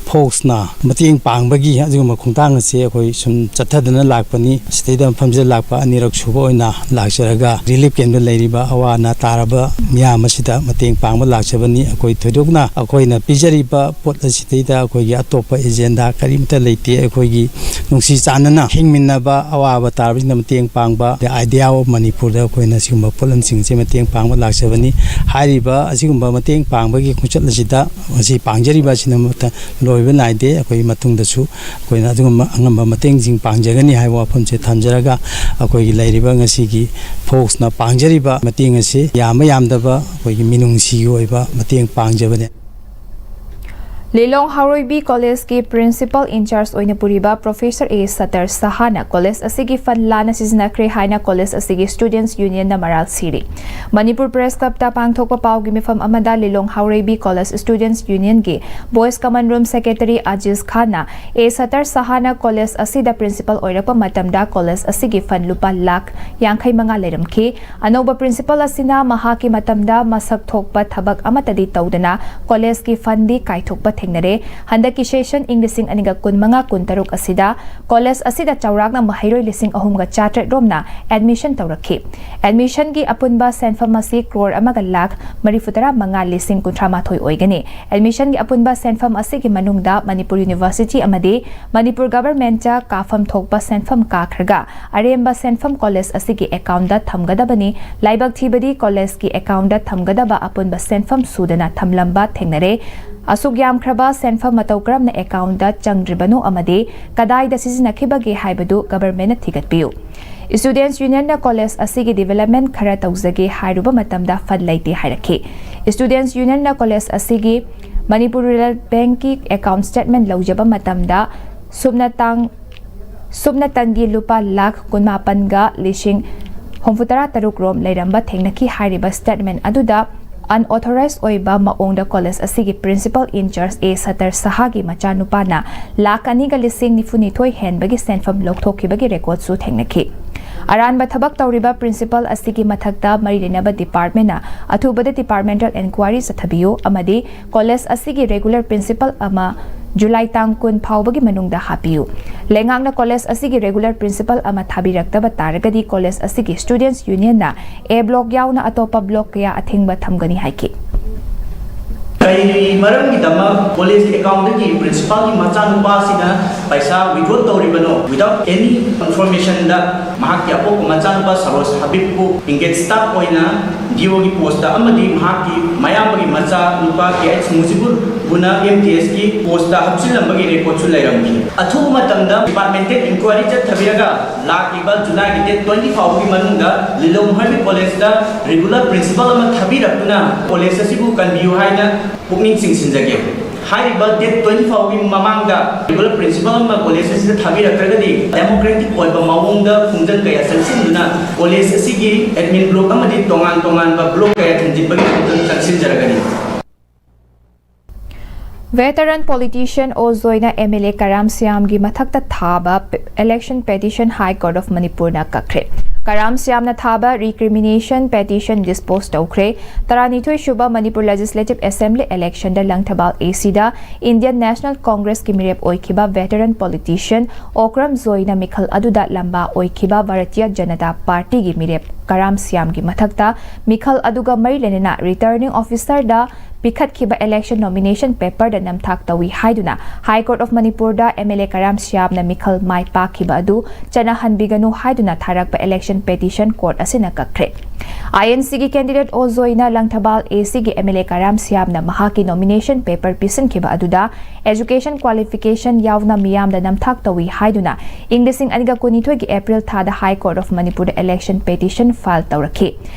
ꯐꯣꯛꯁꯅ ꯃꯇꯦꯡ ꯄꯥꯡꯕꯒꯤ ꯑꯗꯨꯒꯨꯝꯕ ꯈꯣꯡꯊꯥꯡ ꯑꯁꯤ ꯑꯩꯈꯣꯏ ꯁꯨꯝ ꯆꯠꯊꯗꯨꯅ ꯂꯥꯛꯄꯅꯤ꯫ ꯁꯤꯗꯩꯗ ꯃꯐꯝꯁꯤꯗ ꯂꯥꯛꯄ ꯑꯅꯤꯔꯛ ꯁꯨꯕ ꯑꯣꯏꯅ ꯂꯥꯛꯆꯔꯒ ꯔꯤꯂꯤꯐ ꯀꯦꯝꯞꯇ ꯂꯩꯔꯤꯕ ꯑꯋꯥ ꯑꯅꯥ ꯇꯥꯔꯕ ꯃꯤꯌꯥꯝ ꯑꯁꯤꯗ ꯃꯇꯦꯡ ꯄꯥꯡꯕ ꯂꯥꯛꯆꯕꯅꯤ꯫ ꯑꯩꯈꯣꯏ ꯊꯣꯏꯗꯣꯛꯅ ꯑꯩꯈꯣꯏꯅ ꯄꯤꯖꯔꯤꯕ ꯄꯣꯠ ꯑꯁꯤꯗꯩꯗ ꯑꯩꯈꯣꯏꯒꯤ ꯑꯇꯣꯞꯄ ꯑꯦꯖꯦꯟꯗꯥ ꯀꯔꯤꯝꯇ ꯂꯩꯇꯦ꯫ ꯑꯩꯈꯣꯏꯒꯤ ꯅꯨꯡꯁꯤ ꯆꯥꯟꯅꯅ ꯍꯤꯡꯃꯤꯟꯅꯕ ꯑꯋꯥꯕ ꯇꯥꯔꯕꯁꯤꯡꯗ ꯃꯇꯦꯡ ꯄꯥꯡꯕ, The Idea of ꯃꯅꯤꯄꯨꯔꯗ ꯑꯩꯈꯣꯏꯅ ꯁꯤꯒꯨꯝꯕ ꯄꯣꯠꯂꯝꯁꯤꯡꯁꯦ ꯃꯇꯦꯡ ꯄꯥꯡꯕ ꯂꯥꯛꯆꯕꯅꯤ꯫ ꯍꯥꯏꯔꯤꯕ ꯑꯁꯤꯒꯨꯝꯕ ꯃꯇꯦꯡ ꯄꯥꯡꯕꯒꯤ ꯈꯣꯡꯆꯠ ꯑꯁꯤꯗ ꯉꯁꯤ ꯄꯥꯡꯖꯔꯤꯕ ꯑꯁꯤꯅꯃꯛꯇ ꯂꯣꯏꯕ ꯅꯥꯏꯗꯦ꯫ ꯑꯩꯈꯣꯏ ꯃꯇꯨꯡꯗꯁꯨ ꯑꯩꯈꯣꯏꯅ ꯑꯗꯨꯒꯨꯝꯕ ꯑꯉꯝꯕ ꯃꯇꯦꯡꯁꯤꯡ ꯄꯥꯡꯖꯒꯅꯤ ꯍꯥꯏꯕ ꯋꯥꯐꯝꯁꯦ ꯊꯝꯖꯔꯒ, ꯑꯩꯈꯣꯏꯒꯤ ꯂꯩꯔꯤꯕ ꯉꯁꯤꯒꯤ ꯐꯣꯛꯁꯅ ꯄꯥꯡꯖꯔꯤꯕ ꯃꯇꯦꯡ ꯑꯁꯤ ꯌꯥꯝꯕ ꯌꯥꯝꯗꯕ ꯑꯩꯈꯣꯏꯒꯤ ꯃꯤꯅꯨꯡꯁꯤꯒꯤ ꯑꯣꯏꯕ ꯃꯇꯦꯡ ꯄꯥꯡꯖꯕꯅꯤ꯫ ꯂꯤꯂꯣꯡ ꯍꯥꯎꯔꯣꯏꯕꯤ ꯀꯣꯂꯦꯖꯀꯤ ꯄ꯭ꯔꯤꯟꯁꯤꯄꯜ ꯏꯟꯆꯥꯔꯖ ꯑꯣꯏꯅ ꯄꯨꯔꯤꯕ ꯄ꯭ꯔꯣꯐꯦꯁꯔ ꯑꯦ ꯁꯇꯔ ꯁꯍꯥꯅ ꯀꯣꯂꯦꯖ ꯑꯁꯤꯒꯤ ꯐꯟ ꯂꯥꯟꯅ ꯁꯤꯖꯤꯟꯅꯈ꯭ꯔꯦ ꯍꯥꯏꯅ ꯀꯣꯂꯦꯖ ꯑꯁꯤꯒꯤ ꯁ꯭ꯇꯨꯗꯦꯟꯠꯁ ꯌꯨꯅꯤꯌꯟꯅ ꯃꯔꯥꯜ ꯁꯤꯔꯤ꯫ ꯃꯅꯤꯄꯨꯔ ꯄ꯭ꯔꯦꯁ ꯀ꯭ꯂꯕꯇ ꯄꯥꯡꯊꯣꯛꯄ ꯄꯥꯎꯒꯤ ꯃꯤꯐꯝ ꯑꯃꯗ ꯂꯤꯂꯣꯡ ꯍꯥꯎꯔꯩꯕꯤ ꯀꯣꯂꯦꯖ ꯁ꯭ꯇꯨꯗꯦꯟꯠꯁ ꯌꯨꯅꯤꯌꯟꯒꯤ ꯕꯣꯏꯁ ꯀꯃꯟ ꯔꯨꯝ ꯁꯦꯀ꯭ꯔꯦꯇꯔꯤ ꯑꯖꯤꯖ ꯈꯥꯟꯅ ꯑꯦ ꯁꯇꯔ ꯁꯍꯥꯅ ꯀꯣꯂꯦꯖ ꯑꯁꯤꯗ ꯄ꯭ꯔꯤꯟꯁꯤꯄꯜ ꯑꯣꯏꯔꯛꯄ ꯃꯇꯝꯗ ꯀꯣꯂꯦꯖ ꯑꯁꯤꯒꯤ ꯐꯟ ꯂꯨꯄꯥ ꯂꯥꯈ ꯌꯥꯡꯈꯩ ꯃꯉꯥ ꯂꯩꯔꯝꯈꯤ꯫ ꯑꯅꯧꯕ ꯄ꯭ꯔꯤꯟꯁꯤꯄꯜ ꯑꯁꯤꯅ ꯃꯍꯥꯛꯀꯤ ꯃꯇꯝꯗ ꯃꯁꯛ ꯊꯣꯛꯄ ꯊꯕꯛ ꯑꯃꯠꯇꯗꯤ ꯇꯧꯗꯅ ꯀꯣꯂꯦꯖꯀꯤ ꯐꯟꯗꯤ ꯀꯥꯏꯊꯣꯛꯄ ꯊꯦꯡꯅꯔꯦ꯫ ꯍꯟꯗꯛꯀꯤ ꯁꯦꯁꯟ ꯏꯪ ꯂꯤꯁꯤꯡ ꯑꯅꯤꯒ ꯀꯨꯟꯃꯉꯥ ꯀꯨꯟꯇꯔꯨꯛ ꯑꯁꯤꯗ ꯀꯣꯂꯦꯖ ꯑꯁꯤꯗ ꯆꯥꯎꯔꯥꯛꯅ ꯃꯍꯩꯔꯣꯏ ꯂꯤꯁꯤꯡ ꯑꯍꯨꯝꯒ ꯆꯥꯇ꯭ꯔꯦꯠ ꯔꯣꯝꯅ ꯑꯦꯗꯃꯤꯁꯟ ꯇꯧꯔꯛꯈꯤ꯫ ꯑꯦꯗꯃꯤꯁꯟꯒꯤ ꯑꯄꯨꯟꯕ ꯁꯦꯟꯐꯝ ꯑꯁꯤ ꯀ꯭ꯔꯣꯔ ꯑꯃꯒ ꯂꯥꯈ ꯃꯔꯤꯐꯨꯇꯔꯥ ꯃꯉꯥ ꯂꯤꯁꯤꯡ ꯀꯨꯟꯊ꯭ꯔꯥ ꯃꯥꯊꯣꯏ ꯑꯣꯏꯒꯅꯤ꯫ ꯑꯦꯗꯃꯤꯁꯟꯒꯤ ꯑꯄꯨꯟꯕ ꯁꯦꯟꯐꯝ ꯑꯁꯤꯒꯤ ꯃꯅꯨꯡꯗ ꯃꯅꯤꯄꯨꯔ ꯌꯨꯅꯤꯚꯔꯁꯤꯇꯤ ꯑꯃꯗꯤ ꯃꯅꯤꯄꯨꯔ ꯒꯚꯔꯟꯃꯦꯟꯠꯇ ꯀꯥꯐꯝ ꯊꯣꯛꯄ ꯁꯦꯟꯐꯝ ꯀꯥꯈ꯭ꯔꯒ ꯑꯔꯦꯝꯕ ꯁꯦꯟꯐꯝ ꯀꯣꯂꯦꯖ ꯑꯁꯤꯒꯤ ꯑꯦꯀꯥꯎꯟꯠꯇ ꯊꯝꯒꯗꯕꯅꯤ꯫ ꯂꯥꯏꯕꯛ ꯊꯤꯕꯗꯤ ꯀꯣꯂꯦꯖꯀꯤ ꯑꯦꯀꯥꯎꯟꯠꯇ ꯊꯝꯒꯗꯕ ꯑꯄꯨꯟꯕ ꯁꯦꯟꯐꯝ ꯁꯨꯗꯅ ꯊꯝꯂꯝꯕ ꯊꯦꯡꯅꯔꯦ꯫ ꯑꯁꯨꯛ ꯌꯥꯝꯈ꯭ꯔꯕ ꯁꯦꯟꯐꯝ ꯃꯇꯧ ꯀꯔꯝꯅ ꯑꯦꯀꯥꯎꯟꯠꯇ ꯆꯪꯗ꯭ꯔꯤꯕꯅꯣ ꯑꯃꯗꯤ ꯀꯗꯥꯏꯗ ꯁꯤꯖꯤꯟꯅꯈꯤꯕꯒꯦ ꯍꯥꯏꯕꯗꯨ ꯒꯚꯔꯟꯃꯦꯟꯠꯅ ꯊꯤꯒꯠꯄꯤꯌꯨ꯫ ꯁ꯭ꯇꯨꯗꯦꯟꯠꯁ ꯌꯨꯅꯤꯌꯟꯅ ꯀꯣꯂꯦꯖ ꯑꯁꯤꯒꯤ ꯗꯤꯕꯦꯂꯞꯃꯦꯟꯠ ꯈꯔ ꯇꯧꯖꯒꯦ ꯍꯥꯏꯔꯨꯕ ꯃꯇꯝꯗ ꯐꯟ ꯂꯩꯇꯦ ꯍꯥꯏꯔꯛꯈꯤ꯫ ꯁ꯭ꯇꯨꯗꯦꯟꯠꯁ ꯌꯨꯅꯤꯌꯟꯅ ꯀꯣꯂꯦꯖ ꯑꯁꯤꯒꯤ ꯃꯅꯤꯄꯨꯔ ꯔꯨꯔꯦꯜ ꯕꯦꯡꯛꯀꯤ ꯑꯦꯀꯥꯎꯟꯠ ꯁ꯭ꯇꯦꯠꯃꯦꯟꯠ ꯂꯧꯖꯕ ꯃꯇꯝꯗ ꯁꯨꯞꯅ ꯇꯥꯡ ꯁꯨꯞꯅꯇꯪꯒꯤ ꯂꯨꯄꯥ ꯂꯥꯈ ꯀꯨꯟꯃꯥꯄꯟꯒ ꯂꯤꯁꯤꯡ ꯍꯨꯝꯐꯨꯇꯔꯥ ꯇꯔꯨꯛ ꯔꯣꯝ ꯂꯩꯔꯝꯕ ꯊꯦꯡꯅꯈꯤ꯫ ꯍꯥꯏꯔꯤꯕ ꯁ꯭ꯇꯦꯠꯃꯦꯟꯠ ꯑꯗꯨꯗ ꯑꯟꯑꯣꯊꯣꯔꯥꯏꯖ ꯑꯣꯏꯕ ꯃꯑꯣꯡꯗ ꯀꯣꯂꯦꯖ ꯑꯁꯤꯒꯤ ꯄ꯭ꯔꯤꯟꯁꯤꯄꯜ ꯏꯟꯆꯥꯔꯖ ꯑꯦ ꯁꯇꯔ ꯁꯍꯥꯒꯤ ꯃꯆꯥꯅꯨꯄꯥꯅ ꯂꯥꯈ ꯑꯅꯤꯒ ꯂꯤꯁꯤꯡ ꯅꯤꯐꯨ ꯅꯤꯊꯣꯏ ꯍꯦꯟꯕꯒꯤ ꯁꯦꯟꯐꯝ ꯂꯧꯊꯣꯛꯈꯤꯕꯒꯤ ꯔꯦꯀꯣꯔꯗꯁꯨ ꯊꯦꯡꯅꯈꯤ꯫ ꯑꯔꯥꯟꯕ ꯊꯕꯛ ꯇꯧꯔꯤꯕ ꯄ꯭ꯔꯤꯟꯁꯤꯄꯜ ꯑꯁꯤꯒꯤ ꯃꯊꯛꯇ ꯃꯔꯤ ꯂꯩꯅꯕ ꯗꯤꯄꯥꯔꯠꯃꯦꯟꯅ ꯑꯊꯨꯕꯗ ꯗꯤꯄꯥꯔꯠꯃꯦꯟꯇꯦꯜ ꯏꯟꯀ꯭ꯋꯥꯏꯔꯤ ꯆꯠꯊꯕꯤꯌꯨ ꯑꯃꯗꯤ ꯀꯣꯂꯦꯖ ꯑꯁꯤꯒꯤ ꯔꯦꯒꯨꯂꯔ ꯄ꯭ꯔꯤꯟꯁꯤꯄꯜ ꯑꯃ ꯖꯨꯂꯥꯏ ꯇꯥꯡ ꯀꯨꯟ ꯐꯥꯎꯕꯒꯤ ꯃꯅꯨꯡꯗ ꯍꯥꯞꯄꯤꯌꯨ꯫ ꯂꯩꯉꯥꯛꯅ ꯀꯣꯂꯦꯖ ꯑꯁꯤꯒꯤ ꯔꯦꯒꯨꯂꯔ ꯄ꯭ꯔꯤꯟꯁꯤꯄꯜ ꯑꯃ ꯊꯥꯕꯤꯔꯛꯇꯕ ꯇꯥꯔꯒꯗꯤ ꯀꯣꯂꯦꯖ ꯑꯁꯤꯒꯤ ꯁ꯭ꯇꯨꯗꯦꯟꯠꯁ ꯌꯨꯅꯤꯌꯟꯅ ꯑꯦ ꯕ꯭ꯂꯣꯛ ꯌꯥꯎꯅ ꯑꯇꯣꯞꯄ ꯕ꯭ꯂꯣꯛ ꯀꯌꯥ ꯑꯊꯤꯡꯕ ꯊꯝꯒꯅꯤ ꯍꯥꯏꯈꯤ꯫ ꯀꯔꯤ ꯃꯔꯝꯒꯤꯗꯃꯛ ꯀꯣꯂꯦꯖꯀꯤ ꯑꯦꯀꯥꯎꯟꯗꯒꯤ ꯄ꯭ꯔꯤꯟꯁꯤꯄꯥꯜꯒꯤ ꯃꯆꯥꯅꯨꯄꯥꯁꯤꯅ ꯄꯩꯁꯥ ꯋꯤꯗ꯭ꯔꯣ ꯇꯧꯔꯤꯕꯅꯣ? Without any informationꯗ ꯃꯍꯥꯛꯀꯤ ꯑꯄꯣꯛꯄ ꯃꯆꯥꯅꯨꯄꯥ ꯁꯔꯣꯖ ꯍꯕꯤꯕꯄꯨ ꯄꯤꯡꯒꯦꯠ ꯁ꯭ꯇꯥꯐ ꯑꯣꯏꯅ ꯗꯤ ꯑꯣꯒꯤ ꯄꯣꯁꯇ ꯑꯃꯗꯤ ꯃꯍꯥꯛꯀꯤ ꯃꯌꯥꯝꯕꯒꯤ ꯃꯆꯥꯅꯨꯄꯥ ꯀꯦ ꯑꯩꯆ ꯃꯨꯖꯤꯕꯨꯔꯕꯨꯅ ꯑꯦꯝ ꯇꯤ ꯑꯦꯁꯀꯤ ꯄꯣꯁꯇ ꯍꯥꯞꯆꯤꯜꯂꯝꯕꯒꯤ ꯔꯦꯀꯣꯔꯗꯁꯨ ꯂꯩꯔꯝꯈꯤ꯫ ꯑꯊꯨꯕ ꯃꯇꯝꯗ ꯗꯤꯄꯥꯔꯠꯃꯦꯟꯇꯦꯜ ꯏꯟꯀ꯭ꯋꯥꯏꯔꯤ ꯆꯠꯊꯕꯤꯔꯒ ꯂꯥꯛꯂꯤꯕ ꯖꯨꯂꯥꯏꯒꯤ ꯗꯦꯠ ꯇ꯭ꯋꯦꯟꯇꯤ ꯐꯥꯎꯕꯒꯤ ꯃꯅꯨꯡꯗ ꯂꯤꯂꯣꯡ ꯍꯔꯕꯤ ꯀꯣꯂꯦꯖꯇ ꯔꯤꯒꯨꯂꯔ ꯄ꯭ꯔꯤꯟꯁꯤꯄꯜ ꯑꯃ ꯊꯥꯕꯤꯔꯛꯇꯨꯅ ꯀꯣꯂꯦꯖ ꯑꯁꯤꯕꯨ ꯀꯟꯕꯤꯌꯨ ꯍꯥꯏꯅ ꯄꯨꯛꯅꯤꯡ ꯆꯤꯡꯁꯤꯟꯖꯒꯦ꯫ ꯍꯥꯏꯔꯤꯕ ꯗꯦꯠ ꯇ꯭ꯋꯦꯟꯇꯤ ꯐꯥꯎꯕꯒꯤ ꯃꯃꯥꯡꯗ ꯔꯤꯒꯨꯂꯔ ꯄ꯭ꯔꯤꯟꯁꯤꯄꯜ ꯑꯃ ꯀꯣꯂꯦꯖ ꯑꯁꯤꯗ ꯊꯥꯕꯤꯔꯛꯇ꯭ꯔꯒꯗꯤ ꯗꯦꯃꯣꯀ꯭ꯔꯦꯇꯤꯛ ꯑꯣꯏꯕ ꯃꯑꯣꯡꯗ ꯈꯣꯡꯖꯪ ꯀꯌꯥ ꯆꯪꯁꯤꯟꯗꯨꯅ ꯀꯣꯂꯦꯖ ꯑꯁꯤꯒꯤ ꯑꯦꯗꯃꯤꯟ ꯕ꯭ꯂꯣꯛ ꯑꯃꯗꯤ ꯇꯣꯉꯥꯟ ꯇꯣꯉꯥꯟꯕ ꯕ꯭ꯂꯣꯛ ꯀꯌꯥ ꯊꯤꯡꯖꯤꯟꯕꯒꯤ ꯈꯣꯡꯖꯪ ꯆꯪꯁꯤꯟꯖꯔꯒꯅꯤ꯫ Veteran politician ꯑꯣ ꯖꯣꯏꯅ ꯑꯦꯝ ꯑꯦꯜ ꯑꯦ ꯀꯔꯥꯝ ꯁ꯭ꯌꯥꯝꯒꯤ ꯃꯊꯛꯇ ꯊꯥꯕ election petition High Court of Manipurꯅ ꯀꯛꯈ꯭ꯔꯦ꯫ ꯀꯔꯥꯝ ꯁ꯭ꯌꯥꯝꯅ ꯊꯥꯕ recrimination petition dispose ꯇꯧꯈ꯭ꯔꯦ꯫ ꯇꯔꯥꯅꯤꯊꯣꯏ ꯁꯨꯕ ꯃꯅꯤꯄꯨꯔ Legislative Assembly electionꯗ ꯂꯪꯊꯕꯥꯜ ꯑꯦ ꯁꯤꯗ Indian National Congressꯀꯤ ꯃꯤꯔꯦꯞ ꯑꯣꯏꯈꯤꯕ veteran politician ꯑꯣꯀ꯭ꯔꯝ ꯖꯣꯏꯅ ꯃꯤꯈꯜ ꯑꯗꯨꯗ ꯂꯝꯕꯥ ꯑꯣꯏꯈꯤꯕ ꯚꯥꯔꯇꯤꯌ ꯖꯅꯇꯥ ꯄꯥꯔꯇꯤꯒꯤ ꯃꯤꯔꯦꯞ ꯀꯔꯥꯝ ꯁ꯭ꯌꯥꯝꯒꯤ ꯃꯊꯛꯇ ꯃꯤꯈꯜ ꯑꯗꯨꯒ ꯃꯔꯤ ꯂꯩꯅꯅ returning officerꯗ ꯄꯤꯈꯠꯈꯤꯕ election nomination paperꯗ ꯅꯝꯊꯥꯛ ꯇꯧꯏ ꯍꯥꯏꯗꯨꯅ High Court of Manipurꯗ ꯑꯦꯝ ꯑꯦꯜ ꯑꯦ ꯀꯔꯥꯝ ꯁ꯭ꯌꯥꯝꯅ ꯃꯤꯈꯜ ꯃꯥꯏ ꯄꯥꯛꯈꯤꯕ ꯑꯗꯨ ꯆꯠꯅꯍꯟꯕꯤꯒꯅꯨ ꯍꯥꯏꯗꯨꯅ ꯊꯥꯔꯛꯄ election petition court ꯑꯁꯤꯅ ꯀꯛꯈ꯭ꯔꯦ꯫ ꯑꯥꯏ ꯑꯦꯟ ꯁꯤꯒꯤ candidate ꯑꯣ ꯖꯣꯏꯅ ꯂꯪꯊꯕꯥꯜ ꯑꯦ ꯁꯤꯒꯤ ꯑꯦꯝ ꯑꯦꯜ ꯑꯦ ꯀꯔꯥꯝ ꯁ꯭ꯌꯥꯝꯅ ꯃꯍꯥꯛꯀꯤ nomination paper ꯄꯤꯁꯤꯟꯈꯤꯕ ꯑꯗꯨꯗ education qualification ꯌꯥꯎꯅ ꯃꯤꯌꯥꯝꯗ ꯅꯝꯊꯥꯛ ꯇꯧꯏ ꯍꯥꯏꯗꯨꯅ ꯏꯪ ꯂꯤꯁꯤꯡ ꯑꯅꯤꯒ ꯀꯨꯟꯅꯤꯊꯣꯏꯒꯤ April ꯊꯥꯗ High Court of Manipurꯗ election petition file ꯇꯧꯔꯛꯈꯤ꯫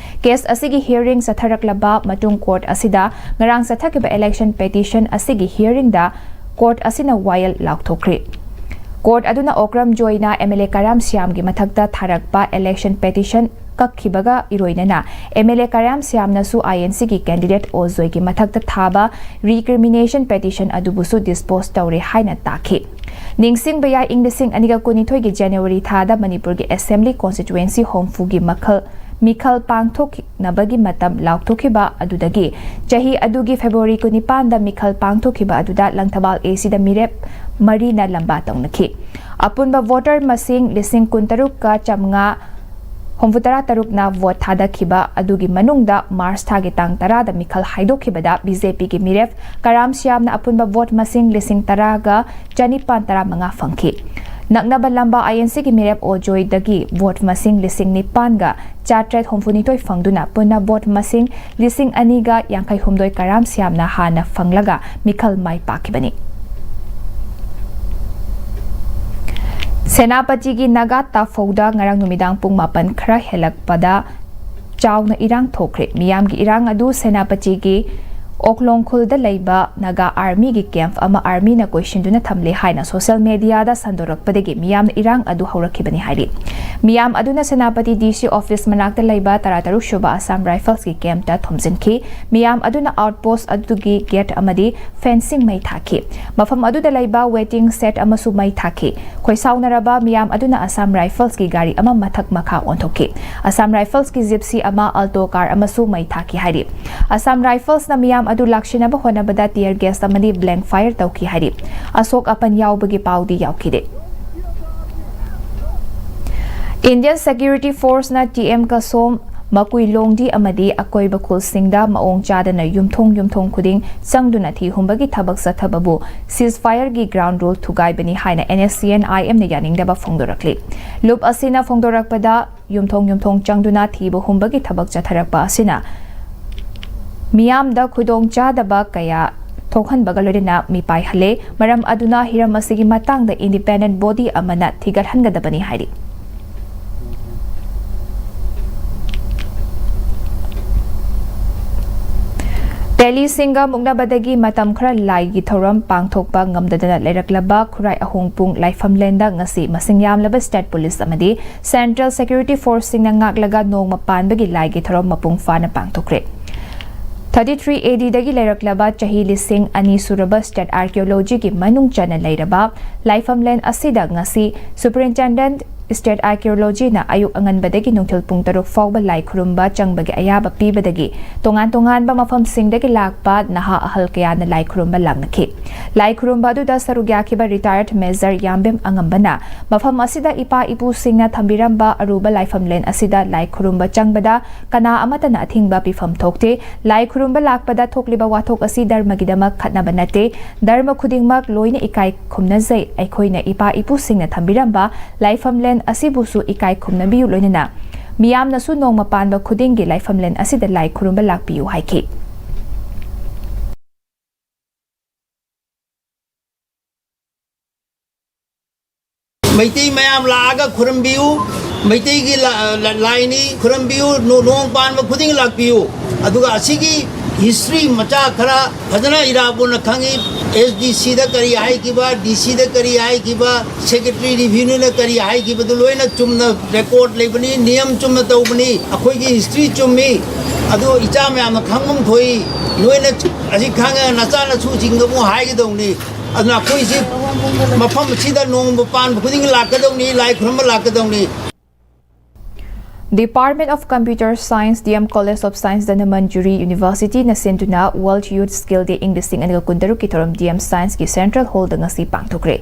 Case ꯑꯁꯤꯒꯤ hearing ꯆꯠꯊꯔꯛꯂꯕ ꯃꯇꯨꯡ court ꯑꯁꯤꯗ ꯉꯔꯥꯡ ꯆꯠꯊꯈꯤꯕ election petition ꯑꯁꯤꯒꯤ hearingꯗ court ꯑꯁꯤꯅ ꯋꯥꯌꯦꯜ ꯂꯥꯎꯊꯣꯛꯈ꯭ꯔꯦ꯫ Court ꯑꯗꯨꯅ ꯑꯣꯀ꯭ꯔꯝ ꯖꯣꯏꯅ ꯑꯦꯝ ꯑꯦꯜ ꯑꯦ ꯀꯔꯥꯝ ꯁ꯭ꯌꯥꯝꯒꯤ ꯃꯊꯛꯇ ꯊꯥꯔꯛꯄ election petition ꯀꯛꯈꯤꯕꯒ ꯏꯔꯣꯏꯅꯅ MLA ꯀꯔꯥꯝ ꯁ꯭ꯌꯥꯝꯅꯁꯨ INC ꯒꯤ candidate ꯑꯣꯖꯣꯏꯒꯤ ꯃꯊꯛꯇ ꯊꯥꯕ recrimination petition ꯑꯗꯨꯕꯨꯁꯨ dispose ꯇꯧꯔꯦ ꯍꯥꯏꯅ ꯇꯥꯛꯈꯤ꯫ ꯅꯤꯡꯁꯤꯡꯕ ꯌꯥꯏ, ꯏꯪ ꯂꯤꯁꯤꯡ ꯑꯅꯤꯒ ꯀꯨꯟꯅꯤꯊꯣꯏꯒꯤ January ꯊꯥꯗ ꯃꯅꯤꯄꯨꯔꯒꯤ assembly constituency ꯍꯨꯝꯐꯨꯒꯤ ꯃꯈꯜ ꯃꯤꯈꯜ ꯄꯥꯡꯊꯣꯛꯅꯕꯒꯤ ꯃꯇꯝ ꯂꯥꯎꯊꯣꯛꯈꯤꯕ ꯑꯗꯨꯗꯒꯤ ꯆꯍꯤ ꯑꯗꯨꯒꯤ February ꯀꯨꯟꯅꯤꯄꯥꯟꯗ ꯃꯤꯈꯜ ꯄꯥꯡꯊꯣꯛꯈꯤꯕ ꯑꯗꯨꯗ ꯂꯪꯊꯕꯥꯜ AC ꯗ ꯃꯤꯔꯦꯞ ꯃꯔꯤꯅ ꯂꯝꯕꯥ ꯇꯧꯅꯈꯤ꯫ ꯑꯄꯨꯟꯕ voter ꯃꯁꯤꯡ ꯂꯤꯁꯤꯡ ꯀꯨꯟꯇꯔꯨꯛꯀ ꯆꯥꯝꯃꯉꯥ ꯍꯨꯝꯐꯨꯇꯔꯥ ꯇꯔꯨꯛꯅ vote ꯊꯥꯗꯈꯤꯕ ꯑꯗꯨꯒꯤ ꯃꯅꯨꯡꯗ March ꯊꯥꯒꯤ ꯇꯥꯡ ꯇꯔꯥꯗ ꯃꯤꯈꯜ ꯍꯥꯏꯗꯣꯛꯈꯤꯕꯗ BJP ꯒꯤ ꯃꯤꯔꯦꯞ ꯀꯔꯥꯝ ꯁ꯭ꯌꯥꯝꯅ ꯑꯄꯨꯟꯕ vote ꯃꯁꯤꯡ ꯂꯤꯁꯤꯡ ꯇꯔꯥꯒ ꯆꯅꯤꯄꯥꯟ ꯇꯔꯥꯃꯉꯥ ꯐꯪꯈꯤ꯫ ꯅꯛꯅꯕ ꯂꯝꯕꯥ INC ꯒꯤ ꯃꯤꯔꯦꯞ ꯑꯣꯖꯣꯏꯗꯒꯤ vote ꯃꯁꯤꯡ ꯂꯤꯁꯤꯡ ꯅꯤꯄꯥꯟꯒ ꯆꯥꯇ꯭ꯔꯦꯠ ꯍꯨꯝꯐꯨꯅꯤꯊꯣꯏ ꯐꯪꯗꯨꯅ ꯄꯨꯟꯅ vote ꯃꯁꯤꯡ ꯂꯤꯁꯤꯡ ꯑꯅꯤꯒ ꯌꯥꯡꯈꯩ ꯍꯨꯝꯗꯣꯏ ꯀꯔꯥꯝ ꯁ꯭ꯌꯥꯝꯅ ꯍꯥꯟꯅ ꯐꯪꯂꯒ ꯃꯤꯈꯜ ꯃꯥꯏ ꯄꯥꯛꯈꯤꯕꯅꯤ꯫ ꯁꯦꯅꯥꯄꯇꯤꯒꯤ ꯅꯥꯒꯥ ꯇꯥꯐꯧꯗ ꯉꯔꯥꯡ ꯅꯨꯃꯤꯗꯥꯡ ꯄꯨꯡ ꯃꯥꯄꯟ ꯈꯔ ꯍꯦꯜꯂꯛꯄꯗ ꯆꯥꯎꯅ ꯏꯔꯥꯡ ꯊꯣꯛꯈ꯭ꯔꯦ꯫ ꯃꯤꯌꯥꯝꯒꯤ ꯏꯔꯥꯡ ꯑꯗꯨ ꯁꯦꯅꯥꯄꯇꯤꯒꯤ ꯑꯣꯛꯂꯣꯡꯈꯨꯜꯗ ꯂꯩꯕ ꯅꯥꯒꯥ army ꯒꯤ camp ꯑꯃ army ꯅ ꯀꯣꯏꯁꯤꯟꯗꯨꯅ ꯊꯝꯂꯦ ꯍꯥꯏꯅ social media ꯗ ꯁꯟꯗꯣꯔꯛꯄꯗꯒꯤ ꯃꯤꯌꯥꯝꯅ ꯏꯔꯥꯡ ꯑꯗꯨ ꯍꯧꯔꯛꯈꯤꯕꯅꯤ ꯍꯥꯏꯔꯤ꯫ ꯃꯤꯌꯥꯝ ꯑꯗꯨꯅ ꯁꯦꯅꯥꯄꯇꯤ DC office ꯃꯅꯥꯛꯇ ꯂꯩꯕ ꯇꯔꯥꯇꯔꯨꯛ ꯁꯨꯕ Assam Rifles ꯀꯤ camp ꯇ ꯊꯣꯝꯖꯤꯟꯈꯤ꯫ ꯃꯤꯌꯥꯝ ꯑꯗꯨꯅ outpost ꯑꯗꯨꯒꯤ gate ꯑꯃꯗꯤ fencing ꯃꯩ ꯊꯥꯈꯤ꯫ ꯃꯐꯝ ꯑꯗꯨꯗ ꯂꯩꯕ waiting shed ꯑꯃꯁꯨ ꯃꯩ ꯊꯥꯈꯤ꯫ ꯈꯣꯏꯁꯥꯎꯅꯔꯕ ꯃꯤꯌꯥꯝ ꯑꯗꯨꯅ Assam Rifles ꯀꯤ ꯒꯥꯔꯤ ꯑꯃ ꯃꯊꯛ ꯃꯈꯥ ꯑꯣꯟꯊꯣꯛꯈꯤ꯫ Assam Rifles ꯀꯤ Gypsy ꯑꯃ, Alto car ꯑꯃꯁꯨ ꯃꯩ ꯊꯥꯈꯤ ꯍꯥꯏꯔꯤ꯫ Assam Rifles ꯅ ꯃꯤꯌꯥꯝ ꯑꯗꯨ ꯂꯥꯛꯁꯤꯟꯅꯕ ꯍꯣꯠꯅꯕꯗ tear gas ꯑꯃꯗꯤ blank fire ꯇꯧꯈꯤ ꯍꯥꯏꯔꯤ꯫ ꯑꯁꯣꯛ ꯑꯄꯟ ꯌꯥꯎꯕꯒꯤ ꯄꯥꯎꯗꯤ ꯌꯥꯎꯈꯤꯗꯦ꯫ Indian Security Force ꯅ TM ꯀꯁꯣꯝ, ꯃꯀꯨꯏꯂꯣꯡꯗꯤ ꯑꯃꯗꯤ ꯑꯀꯣꯏꯕ ꯈꯨꯜꯁꯤꯡꯗ ꯃꯑꯣꯡ ꯆꯥꯗꯅ ꯌꯨꯝꯊꯣꯡ ꯌꯨꯝꯊꯣꯡ ꯈꯨꯗꯤꯡ ꯆꯪꯗꯨꯅ ꯊꯤ ꯍꯨꯝꯕꯒꯤ ꯊꯕꯛ ꯆꯠꯊꯕꯕꯨ ceasefire ꯒꯤ ground rule ꯊꯨꯒꯥꯏꯕꯅꯤ ꯍꯥꯏꯅ NSCN-IM ꯅ ꯌꯥꯅꯤꯡꯗꯕ ꯐꯣꯡꯗꯣꯔꯛꯂꯤ꯫ ꯂꯨꯞ ꯑꯁꯤꯅ ꯐꯣꯡꯗꯣꯔꯛꯄꯗ, ꯌꯨꯝꯊꯣꯡ ꯌꯨꯝꯊꯣꯡ ꯆꯪꯗꯨꯅ ꯊꯤꯕ ꯍꯨꯝꯕꯒꯤ ꯊꯕꯛ ꯆꯠꯊꯔꯛꯄ ꯑꯁꯤꯅ ꯃꯤꯌꯥꯝꯗ ꯈꯨꯗꯣꯡꯆꯥꯗꯕ ꯀꯌꯥ ꯊꯣꯛꯍꯟꯕꯒ ꯂꯣꯏꯅꯅ ꯃꯤꯄꯥꯏꯍꯜꯂꯦ꯫ ꯃꯔꯝ ꯑꯗꯨꯅ ꯍꯤꯔꯝ ꯑꯁꯤꯒꯤ ꯃꯇꯥꯡꯗ independent body ꯑꯃꯅ ꯊꯤꯒꯠꯍꯟꯒꯗꯕꯅꯤ ꯍꯥꯏꯔꯤ꯫ ꯇꯦꯂꯤꯁꯤꯡꯒ ꯃꯨꯛꯅꯕꯗꯒꯤ ꯃꯇꯝ ꯈꯔ ꯂꯥꯏꯒꯤ ꯊꯧꯔꯝ ꯄꯥꯡꯊꯣꯛꯄ ꯉꯝꯗꯗꯅ ꯂꯩꯔꯛꯂꯕ ꯈꯨꯔꯥꯏ ꯑꯍꯣꯡꯄꯨꯡ ꯂꯥꯏꯐꯝꯂꯦꯟꯗ ꯉꯁꯤ ꯃꯁꯤꯡ ꯌꯥꯝꯂꯕ state police ꯑꯃꯗꯤ Central Security Forceꯁꯤꯡꯅ ꯉꯥꯛꯂꯒ ꯅꯣꯡꯃ ꯄꯥꯟꯕꯒꯤ ꯂꯥꯏꯒꯤ ꯊꯧꯔꯝ ꯃꯄꯨꯡ ꯐꯥꯅ ꯄꯥꯡꯊꯣꯛꯈ꯭ꯔꯦ꯫ Thirty three A Dꯗꯒꯤ ꯂꯩꯔꯛꯂꯕ ꯆꯍꯤ ꯂꯤꯁꯤꯡ ꯑꯅꯤ ꯁꯨꯔꯕ state archaeologyꯒꯤ ꯃꯅꯨꯡ ꯆꯟꯅ ꯂꯩꯔꯕ ꯂꯥꯏꯐꯝꯂꯦꯟ ꯑꯁꯤꯗ ꯉꯁꯤ Superintendent State Archaeologyꯅ ꯑꯌꯨꯛ ꯑꯉꯟꯕꯗꯒꯤ ꯅꯨꯡꯊꯤꯜ ꯄꯨꯡ ꯇꯔꯨꯛ ꯐꯥꯎꯕ ꯂꯥꯏ ꯈꯨꯔꯨꯝꯕ ꯆꯪꯕꯒꯤ ꯑꯌꯥꯕ ꯄꯤꯕꯗꯒꯤ ꯇꯣꯉꯥꯟ ꯇꯣꯉꯥꯟꯕ ꯃꯐꯝꯁꯤꯡꯗꯒꯤ ꯂꯥꯛꯄ ꯅꯍꯥ ꯑꯍꯜ ꯀꯌꯥꯅ ꯂꯥꯏ ꯈꯨꯔꯨꯝꯕ ꯂꯥꯛꯅꯈꯤ꯫ ꯂꯥꯏ ꯈꯨꯔꯨꯝꯕ ꯑꯗꯨꯗ ꯁꯔꯨꯛ ꯌꯥꯈꯤꯕ retired Major ꯌꯥꯝꯕꯦꯝ ꯑꯉꯝꯕꯅ ꯃꯐꯝ ꯑꯁꯤꯗ ꯏꯄꯥ ꯏꯄꯨꯁꯤꯡꯅ ꯊꯝꯕꯤꯔꯝꯕ ꯑꯔꯨꯕ ꯂꯥꯏꯐꯝꯂꯦꯟ ꯑꯁꯤꯗ ꯂꯥꯏ ꯈꯨꯔꯨꯝꯕ ꯆꯪꯕꯗ ꯀꯅꯥ ꯑꯃꯠꯇꯅ ꯑꯊꯤꯡꯕ ꯄꯤꯐꯝ ꯊꯣꯛꯇꯦ꯫ ꯂꯥꯏ ꯈꯨꯔꯨꯝꯕ ꯂꯥꯛꯄꯗ ꯊꯣꯛꯂꯤꯕ ꯋꯥꯊꯣꯛ ꯑꯁꯤ ꯙꯔꯃꯒꯤꯗꯃꯛ ꯈꯠꯅꯕ ꯅꯠꯇꯦ꯫ ꯙꯔꯃ ꯈꯨꯗꯤꯡꯃꯛ ꯂꯣꯏꯅ ꯏꯀꯥꯏ ꯈꯨꯝꯅꯖꯩ꯫ ꯑꯩꯈꯣꯏꯅ ꯏꯄꯥ ꯏꯄꯨꯁꯤꯡꯅ ꯊꯝꯕꯤꯔꯝꯕ ꯂꯥꯏꯐꯝꯂꯦꯟ ꯑꯁꯤꯕꯨꯁꯨ ꯏꯀꯥꯏ ꯈꯨꯝꯅꯕꯤꯌꯨ, ꯂꯣꯏꯅꯅ ꯃꯤꯌꯥꯝꯅꯁꯨ ꯅꯣꯡꯃ ꯄꯥꯟꯕ ꯈꯨꯗꯤꯡꯒꯤ ꯂꯥꯏꯐꯝꯂꯦꯟ ꯑꯁꯤꯗ ꯂꯥꯏ ꯈꯨꯔꯨꯝꯕ ꯂꯥꯛꯄꯤꯌꯨ ꯍꯥꯏꯈꯤ꯫ ꯃꯩꯇꯩ ꯃꯌꯥꯝ ꯂꯥꯛꯑꯒ ꯈꯨꯔꯨꯝꯕꯤꯌꯨ꯫ ꯃꯩꯇꯩꯒꯤ ꯂꯥ- ꯂꯥ- ꯂꯥꯏꯅꯤ, ꯈꯨꯔꯨꯝꯕꯤꯌꯨ꯫ ꯅꯣ- ꯅꯣꯡ ꯄꯥꯟꯕ ꯈꯨꯗꯤꯡ ꯂꯥꯛꯄꯤꯌꯨ꯫ ꯑꯗꯨꯒ ꯑꯁꯤꯒꯤ history ꯃꯆꯥ ꯈꯔ ꯐꯖꯅ ꯏꯔꯥꯕꯣꯠꯅ ꯈꯪꯉꯤ꯫ S D Cꯗ ꯀꯔꯤ ꯍꯥꯏꯈꯤꯕ, DCꯗ ꯀꯔꯤ ꯍꯥꯏꯈꯤꯕ, Secretary Revenueꯅ ꯀꯔꯤ ꯍꯥꯏꯈꯤꯕꯗꯨ ꯂꯣꯏꯅ ꯆꯨꯝꯅ record ꯂꯩꯕꯅꯤ, ꯅꯤꯌꯝ ꯆꯨꯝꯅ ꯇꯧꯕꯅꯤ꯫ ꯑꯩꯈꯣꯏꯒꯤ history ꯆꯨꯝꯃꯤ꯫ ꯑꯗꯨ ꯏꯆꯥ ꯃꯌꯥꯝꯅ ꯈꯪꯐꯝ ꯊꯣꯛꯏ꯫ ꯅꯣꯏꯅ ꯑꯁꯤ ꯈꯪꯉꯒ ꯅꯆꯥ ꯅꯁꯨꯁꯤꯡꯗ ꯑꯃꯨꯛ ꯍꯥꯏꯒꯗꯧꯅꯤ꯫ ꯑꯗꯨꯅ ꯑꯩꯈꯣꯏꯁꯤ ꯃꯐꯝ ꯑꯁꯤꯗ ꯅꯣꯡꯃ ꯄꯥꯟꯕ ꯈꯨꯗꯤꯡ ꯂꯥꯛꯀꯗꯧꯅꯤ, ꯂꯥꯏ ꯈꯨꯔꯨꯝꯕ ꯂꯥꯛꯀꯗꯧꯅꯤ꯫ Department of Computer Science, D M College of Science, Dhanamanjuri Universityꯅ ꯁꯤꯟꯗꯨꯅ World Youth Skill Day ꯏꯪ ꯂꯤꯁꯤꯡ ꯑꯅꯤꯒ ꯀꯨꯟꯇꯔꯨꯛꯀꯤ ꯊꯧꯔꯝ D M Scienceꯀꯤ Central Hallꯗ ꯉꯁꯤ ꯄꯥꯡꯊꯣꯛꯈ꯭ꯔꯦ꯫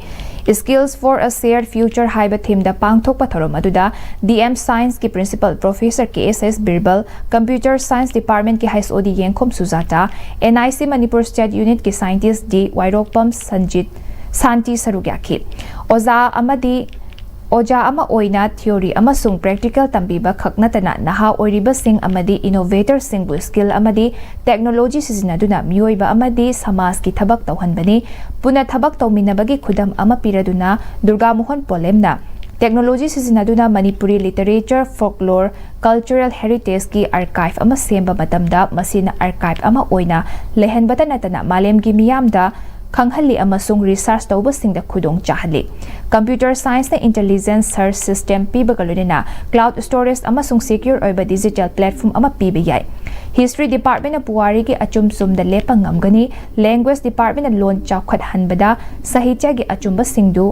Skills for a Shared Future ꯍꯥꯏꯕ themeꯗ ꯄꯥꯡꯊꯣꯛꯄ ꯊꯧꯔꯝ ꯑꯗꯨꯗ D M Scienceꯀꯤ Principal Professor K S S ꯕꯤꯔꯕꯜ, Computer Science Departmentꯀꯤ H O D ꯌꯦꯡꯈꯣꯝ ꯁꯨꯖꯥꯇꯥ, N I C Manipur State Unitꯀꯤ Scientist D ꯋꯥꯏꯔꯣꯛꯄꯝ Sanjit ꯁꯥꯟꯇꯤ ꯁꯔꯨꯛ ꯌꯥꯈꯤ꯫ ꯑꯣꯖꯥ ꯑꯃꯗꯤ ꯑꯣꯖꯥ ꯑꯃ ꯑꯣꯏꯅ theory ꯑꯃꯁꯨꯡ practical ꯇꯝꯕꯤꯕ ꯈꯛ ꯅꯠꯇꯅ ꯅꯍꯥ ꯑꯣꯏꯔꯤꯕꯁꯤꯡ ꯑꯃꯗꯤ innovatorꯁꯤꯡꯕꯨ skill ꯑꯃꯗꯤ technology ꯁꯤꯖꯤꯟꯅꯗꯨꯅ ꯃꯤꯑꯣꯏꯕ ꯑꯃꯗꯤ ꯁꯃꯥꯖꯀꯤ ꯊꯕꯛ ꯇꯧꯍꯟꯕꯅꯤ꯫ ꯄꯨꯟꯅ ꯊꯕꯛ ꯇꯧꯃꯤꯟꯅꯕꯒꯤ ꯈꯨꯗꯝ ꯑꯃ ꯄꯤꯔꯗꯨꯅ ꯗꯨꯔꯒꯥ ꯃꯣꯍꯟ ꯄꯣꯂꯦꯝꯅ Technology ꯁꯤꯖꯤꯟꯅꯗꯨꯅ Manipuri literature, folklore, cultural heritageꯀꯤ archive ꯑꯃ ꯁꯦꯝꯕ ꯃꯇꯝꯗ, ꯃꯁꯤꯅ archive ꯑꯃ ꯑꯣꯏꯅ ꯂꯩꯍꯟꯕꯇ ꯅꯠꯇꯅ ꯃꯥꯂꯦꯝꯒꯤ ꯃꯤꯌꯥꯝꯗ ꯈꯪꯍꯜꯂꯤ ꯑꯃꯁꯨꯡ research ꯇꯧꯕꯁꯤꯡꯗ ꯈꯨꯗꯣꯡ ꯆꯥꯍꯜꯂꯤ꯫ Computer scienceꯅ intelligence search system ꯄꯤꯕꯒ ꯂꯣꯏꯅꯅ cloud storage ꯑꯃꯁꯨꯡ secure ꯑꯣꯏꯕ digital platform ꯑꯃ ꯄꯤꯕ ꯌꯥꯏ꯫ History departmentꯅ ꯄꯨꯋꯥꯔꯤꯒꯤ ꯑꯆꯨꯝ ꯆꯨꯝꯗ ꯂꯦꯞꯄ ꯉꯝꯒꯅꯤ꯫ Language departmentꯅ ꯂꯣꯟ ꯆꯥꯎꯈꯠꯍꯟꯕꯗ ꯁꯥꯍꯤꯇ꯭ꯌꯒꯤ ꯑꯆꯨꯝꯕꯁꯤꯡꯗꯨ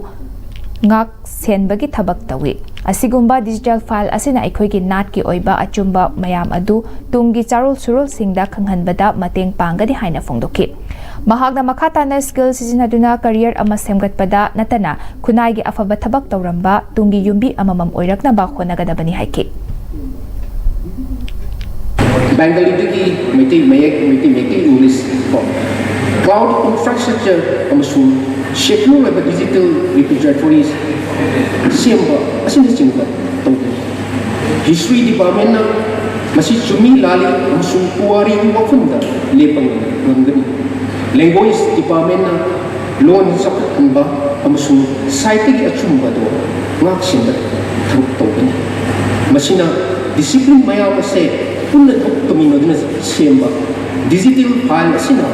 ꯉꯥꯛ ꯁꯦꯟꯕꯒꯤ ꯊꯕꯛ ꯇꯧꯏ꯫ ꯑꯁꯤꯒꯨꯝꯕ digital file ꯑꯁꯤꯅ ꯑꯩꯈꯣꯏꯒꯤ ꯅꯥꯠꯀꯤ ꯑꯣꯏꯕ ꯑꯆꯨꯝꯕ ꯃꯌꯥꯝ ꯑꯗꯨ ꯇꯨꯡꯒꯤ ꯆꯥꯔꯣꯜ ꯁꯨꯔꯣꯜꯁꯤꯡꯗ ꯈꯪꯍꯟꯕꯗ ꯃꯇꯦꯡ ꯄꯥꯡꯒꯅꯤ ꯍꯥꯏꯅ ꯐꯣꯡꯗꯣꯛꯈꯤ꯫ ꯃꯍꯥꯛꯅ ꯃꯈꯥ ꯇꯥꯅ skill ꯁꯤꯖꯤꯟꯅꯗꯨꯅ career ꯑꯃ ꯁꯦꯝꯒꯠꯄꯗ ꯅꯠꯇꯅ ꯈꯨꯟꯅꯥꯏꯒꯤ ꯑꯐꯕ ꯊꯕꯛ ꯇꯧꯔꯝꯕ ꯇꯨꯡꯒꯤ ꯌꯨꯝꯕꯤ ꯑꯃꯃꯝ ꯑꯣꯏꯔꯛꯅꯕ ꯍꯣꯠꯅꯒꯗꯕꯅꯤ ꯍꯥꯏꯈꯤ꯫ ꯕꯦꯡꯒꯥꯂꯤꯗꯒꯤ ꯃꯩꯇꯩ ꯃꯌꯦꯛ, ꯃꯩꯇꯩ ꯃꯌꯦꯛꯇꯒꯤ ꯏꯪꯂꯤꯁ ꯀꯣ꯫ Cloud infrastructure ꯑꯃꯁꯨꯡ secure ꯑꯣꯏꯕ digital repositories ꯁꯦꯝꯕ ꯑꯁꯤꯅꯆꯤꯡꯕ ꯇꯧꯒꯅꯤ꯫ History departmentꯅ ꯃꯁꯤ ꯆꯨꯝꯃꯤ ꯂꯥꯜꯂꯤ ꯑꯃꯁꯨꯡ ꯄꯨꯋꯥꯔꯤꯒꯤ ꯋꯥꯐꯝꯗ ꯂꯦꯞꯄ ꯉꯝꯒꯅꯤ꯫ Language departmentꯅ ꯂꯣꯟ ꯆꯥꯎꯈꯠꯍꯟꯕ ꯑꯃꯁꯨꯡ ꯁꯥꯍꯤꯇ꯭ꯌꯒꯤ ꯑꯆꯨꯝꯕꯗꯨ ꯉꯥꯛꯁꯦꯟꯕ ꯊꯕꯛ ꯇꯧꯒꯅꯤ꯫ ꯃꯁꯤꯅ discipline ꯃꯌꯥꯝ ꯑꯁꯦ ꯄꯨꯟꯅ ꯊꯕꯛ ꯇꯧꯃꯤꯟꯅꯗꯨꯅ ꯁꯦꯝꯕ digital file ꯑꯁꯤꯅ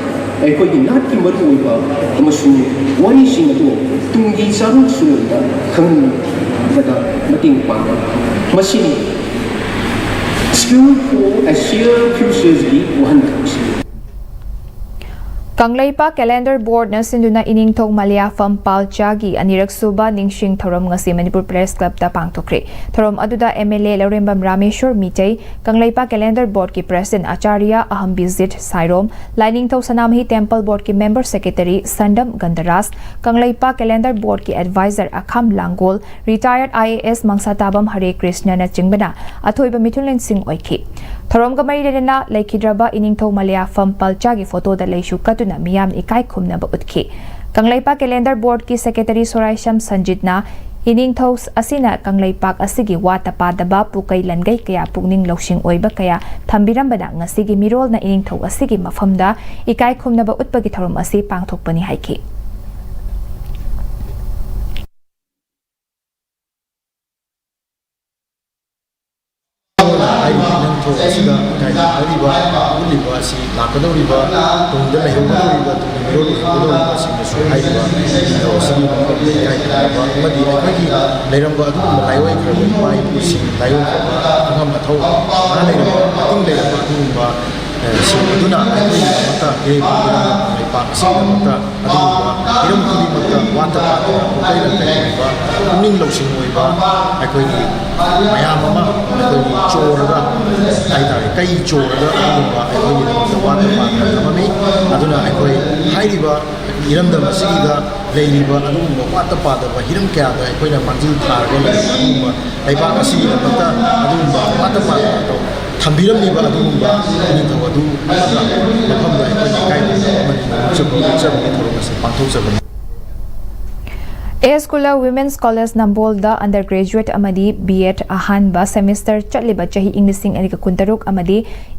ꯑꯩꯈꯣꯏꯒꯤ ꯅꯥꯠꯀꯤ ꯃꯔꯨꯑꯣꯏꯕ ꯑꯃꯁꯨꯡ ꯋꯥꯔꯤꯁꯤꯡ ꯑꯗꯨ ꯇꯨꯡꯒꯤ ꯆꯥꯔꯣꯜ ꯁꯨꯔꯣꯜꯗ ꯈꯪꯍꯟꯕꯗ ꯃꯇꯦꯡ ꯄꯥꯡꯒꯅꯤ꯫ ꯃꯁꯤꯅꯤ Skill for a Shared Futureꯒꯤ ꯋꯥꯍꯟꯊꯣꯛꯁꯤ꯫ Kangleipak Calendar Boardꯅ ꯁꯤꯟꯗꯨꯅ ꯏꯅꯤꯡꯊꯧ ꯃꯂꯤꯌꯥꯐꯝ ꯄꯥꯜꯆꯥꯒꯤ ꯑꯅꯤꯔꯛ ꯁꯨꯕ ꯅꯤꯡꯁꯤꯡ ꯊꯧꯔꯝ ꯉꯁꯤ ꯃꯅꯤꯄꯨꯔ Press Clubꯇ ꯄꯥꯡꯊꯣꯛꯈ꯭ꯔꯦ꯫ ꯊꯧꯔꯝ ꯑꯗꯨꯗ MLA ꯂꯧꯔꯦꯝꯕꯝ ꯔꯥꯃꯦꯁꯣꯔ ꯃꯤꯇꯩ, ꯀꯪꯂꯩꯄꯥꯛ Calendar Boardꯀꯤ President ꯑꯆꯥꯔꯌ ꯑꯍꯝꯕꯤꯖꯤꯠ ꯁꯥꯏꯔꯣꯝ, ꯂꯥꯏꯅꯤꯡꯊꯧ ꯁꯅꯥꯃꯍꯤ Temple Boardꯀꯤ Member Secretary ꯁꯟꯗꯝ ꯒꯟꯙꯔꯥꯖ, Kangleipak Calendar Boardꯀꯤ Advisor ꯑꯈꯥꯝ ꯂꯥꯡꯒꯣꯜ, retired IAS ꯃꯪꯁꯥꯇꯥꯕꯝ ꯍꯔꯦ ꯀ꯭ꯔꯤꯁꯅꯅꯆꯤꯡꯕꯅ ꯑꯊꯣꯏꯕ ꯃꯤꯊꯨꯡꯂꯦꯟꯁꯤꯡ ꯑꯣꯏꯈꯤ꯫ ꯊꯧꯔꯝꯒ ꯃꯔꯤ ꯂꯩꯅꯅ ꯂꯩꯈꯤꯗ꯭ꯔꯕ ꯏꯅꯤꯡꯊꯧ ꯃꯂꯤꯌꯥꯐꯝ ꯄꯥꯜꯆꯥꯒꯤ photoꯗ ꯂꯩꯁꯨ ꯀꯠꯇꯨꯅ ꯃꯤꯌꯥꯝꯅ ꯏꯀꯥꯏ ꯈꯨꯝꯅꯕ ꯎꯠꯈꯤ꯫ ꯀꯪꯂꯩꯄꯥꯛ Calendar Boardꯀꯤ Secretary ꯁꯣꯔꯥꯏꯁꯝ ꯁꯟꯖꯤꯠꯅ ꯏꯅꯤꯡꯊꯧ ꯑꯁꯤꯅ ꯀꯪꯂꯩꯄꯥꯛ ꯑꯁꯤꯒꯤ ꯋꯥꯠꯇ ꯄꯥꯗꯕ ꯄꯨꯀꯩ ꯂꯟꯒꯩ ꯀꯌꯥ, ꯄꯨꯛꯅꯤꯡ ꯂꯧꯁꯤꯡ ꯑꯣꯏꯕ ꯀꯌꯥ ꯊꯝꯕꯤꯔꯝꯕꯅ ꯉꯁꯤꯒꯤ ꯃꯤꯔꯣꯜꯅ ꯏꯅꯤꯡꯊꯧ ꯑꯁꯤꯒꯤ ꯃꯐꯝꯗ ꯏꯀꯥꯏ ꯈꯨꯝꯅꯕ ꯎꯠꯄꯒꯤ ꯊꯧꯔꯝ ꯑꯁꯤ ꯄꯥꯡꯊꯣꯛꯄꯅꯤ ꯍꯥꯏꯈꯤ꯫ ꯑꯁꯤꯗ ꯏꯀꯥꯏ ꯈꯨꯝꯅꯔꯤꯕ, ꯎꯠꯂꯤꯕ ꯑꯁꯤ ꯂꯥꯛꯀꯗꯧꯔꯤꯕ, ꯇꯨꯡꯗ ꯂꯩꯍꯧꯒꯗꯧꯔꯤꯕ, ꯇꯨꯡꯒꯤ ꯃꯤꯔꯣꯜ ꯑꯣꯏꯍꯧꯒꯗꯧꯔꯤꯕꯁꯤꯡꯅꯁꯨ ꯍꯥꯏꯔꯤꯕ ꯅꯤꯡꯊꯧ ꯑꯁꯤꯒꯤ ꯃꯐꯝꯗ ꯏꯀꯥꯏ ꯈꯨꯝꯅꯕ ꯑꯃꯗꯤ ꯑꯩꯈꯣꯏꯒꯤ ꯂꯩꯔꯝꯕ ꯑꯗꯨꯒꯨꯝꯕ ꯂꯥꯏꯑꯣꯏꯈ꯭ꯔꯕ ꯏꯄꯥ ꯏꯄꯨꯁꯤꯡ, ꯂꯥꯏꯑꯣꯏꯈ꯭ꯔꯕ ꯑꯉꯝ ꯑꯊꯧ, ꯑꯍꯜ ꯂꯩꯔꯝꯕ, ꯃꯇꯨꯡ ꯂꯩꯔꯝꯕ ꯑꯗꯨꯒꯨꯝꯕ, ꯑꯦ, ꯁꯤꯡ ꯑꯗꯨꯅ ꯑꯩꯈꯣꯏꯒꯤꯗꯃꯛꯇ ꯏꯔꯩ ꯄꯥꯛꯄꯤꯔꯝꯕ ꯂꯩꯄꯥꯛ ꯑꯁꯤꯒꯤꯗꯃꯛꯇ ꯑꯗꯨꯒꯨꯝꯕ ꯍꯤꯔꯝ ꯈꯨꯗꯤꯡꯃꯛꯇ ꯋꯥꯠꯇ ꯄꯥꯗꯅ ꯄꯨꯡꯀꯩ ꯂꯪꯀꯩ ꯑꯣꯏꯕ, ꯄꯨꯛꯅꯤꯡ ꯂꯧꯁꯤꯡ ꯑꯣꯏꯕ, ꯑꯩꯈꯣꯏꯒꯤ ꯃꯌꯥꯝ ꯑꯃ ꯑꯩꯈꯣꯏꯒꯤ ꯆꯣꯔꯒ, ꯍꯥꯏꯇꯥꯔꯦ, ꯀꯩ ꯆꯣꯔꯒ ꯑꯗꯨꯒꯨꯝꯕ ꯑꯩꯈꯣꯏꯒꯤꯗꯃꯛꯇ ꯋꯥꯠꯇ ꯄꯥꯗꯅ ꯊꯝꯃꯝꯃꯤ꯫ ꯑꯗꯨꯅ ꯑꯩꯈꯣꯏ ꯍꯥꯏꯔꯤꯕ ꯏꯔꯝꯗꯝ ꯑꯁꯤꯒꯤꯗ ꯂꯩꯔꯤꯕ ꯑꯗꯨꯒꯨꯝꯕ ꯋꯥꯠꯇ ꯄꯥꯗꯕ ꯍꯤꯔꯝ ꯀꯌꯥꯗ ꯑꯩꯈꯣꯏꯅ ꯃꯥꯡꯖꯤꯜ ꯊꯥꯔꯒ ꯂꯩꯔꯤꯕ ꯑꯗꯨꯒꯨꯝꯕ ꯂꯩꯕꯥꯛ ꯑꯁꯤꯒꯤꯗꯃꯛꯇ ꯑꯗꯨꯒꯨꯝꯕ ꯋꯥꯠꯇ ꯄꯥꯗꯕ ꯊꯝꯕꯤꯔꯝꯂꯤꯕ ꯑꯗꯨꯒꯨꯝꯕ ꯅꯤꯡꯊꯧ ꯑꯗꯨ ꯑꯃꯒ ꯃꯐꯝꯗ ꯑꯩꯈꯣꯏꯅ ꯏꯀꯥꯏ ꯈꯨꯝꯅꯕ ꯑꯃꯗꯤ ꯅꯣꯡꯆꯨꯞ ꯅꯣꯡꯆꯨꯞꯆꯕꯒꯤ ꯊꯧꯔꯝ ꯑꯁꯤ ꯄꯥꯡꯊꯣꯛꯆꯕꯅꯤ꯫ ꯑꯦꯁ ꯀꯨꯂ ꯋꯤꯃꯦꯟꯁ ꯀꯣꯂꯦꯖ ꯅꯝꯕꯣꯜꯗ undergraduate ꯑꯃꯗꯤ B.Ed ꯑꯍꯥꯟꯕ semester ꯆꯠꯂꯤꯕ ꯆꯍꯤ ꯏꯪ ꯂꯤꯁꯤꯡ ꯑꯅꯤꯒ ꯀꯨꯟꯇꯔꯨꯛ ꯑꯃꯗꯤ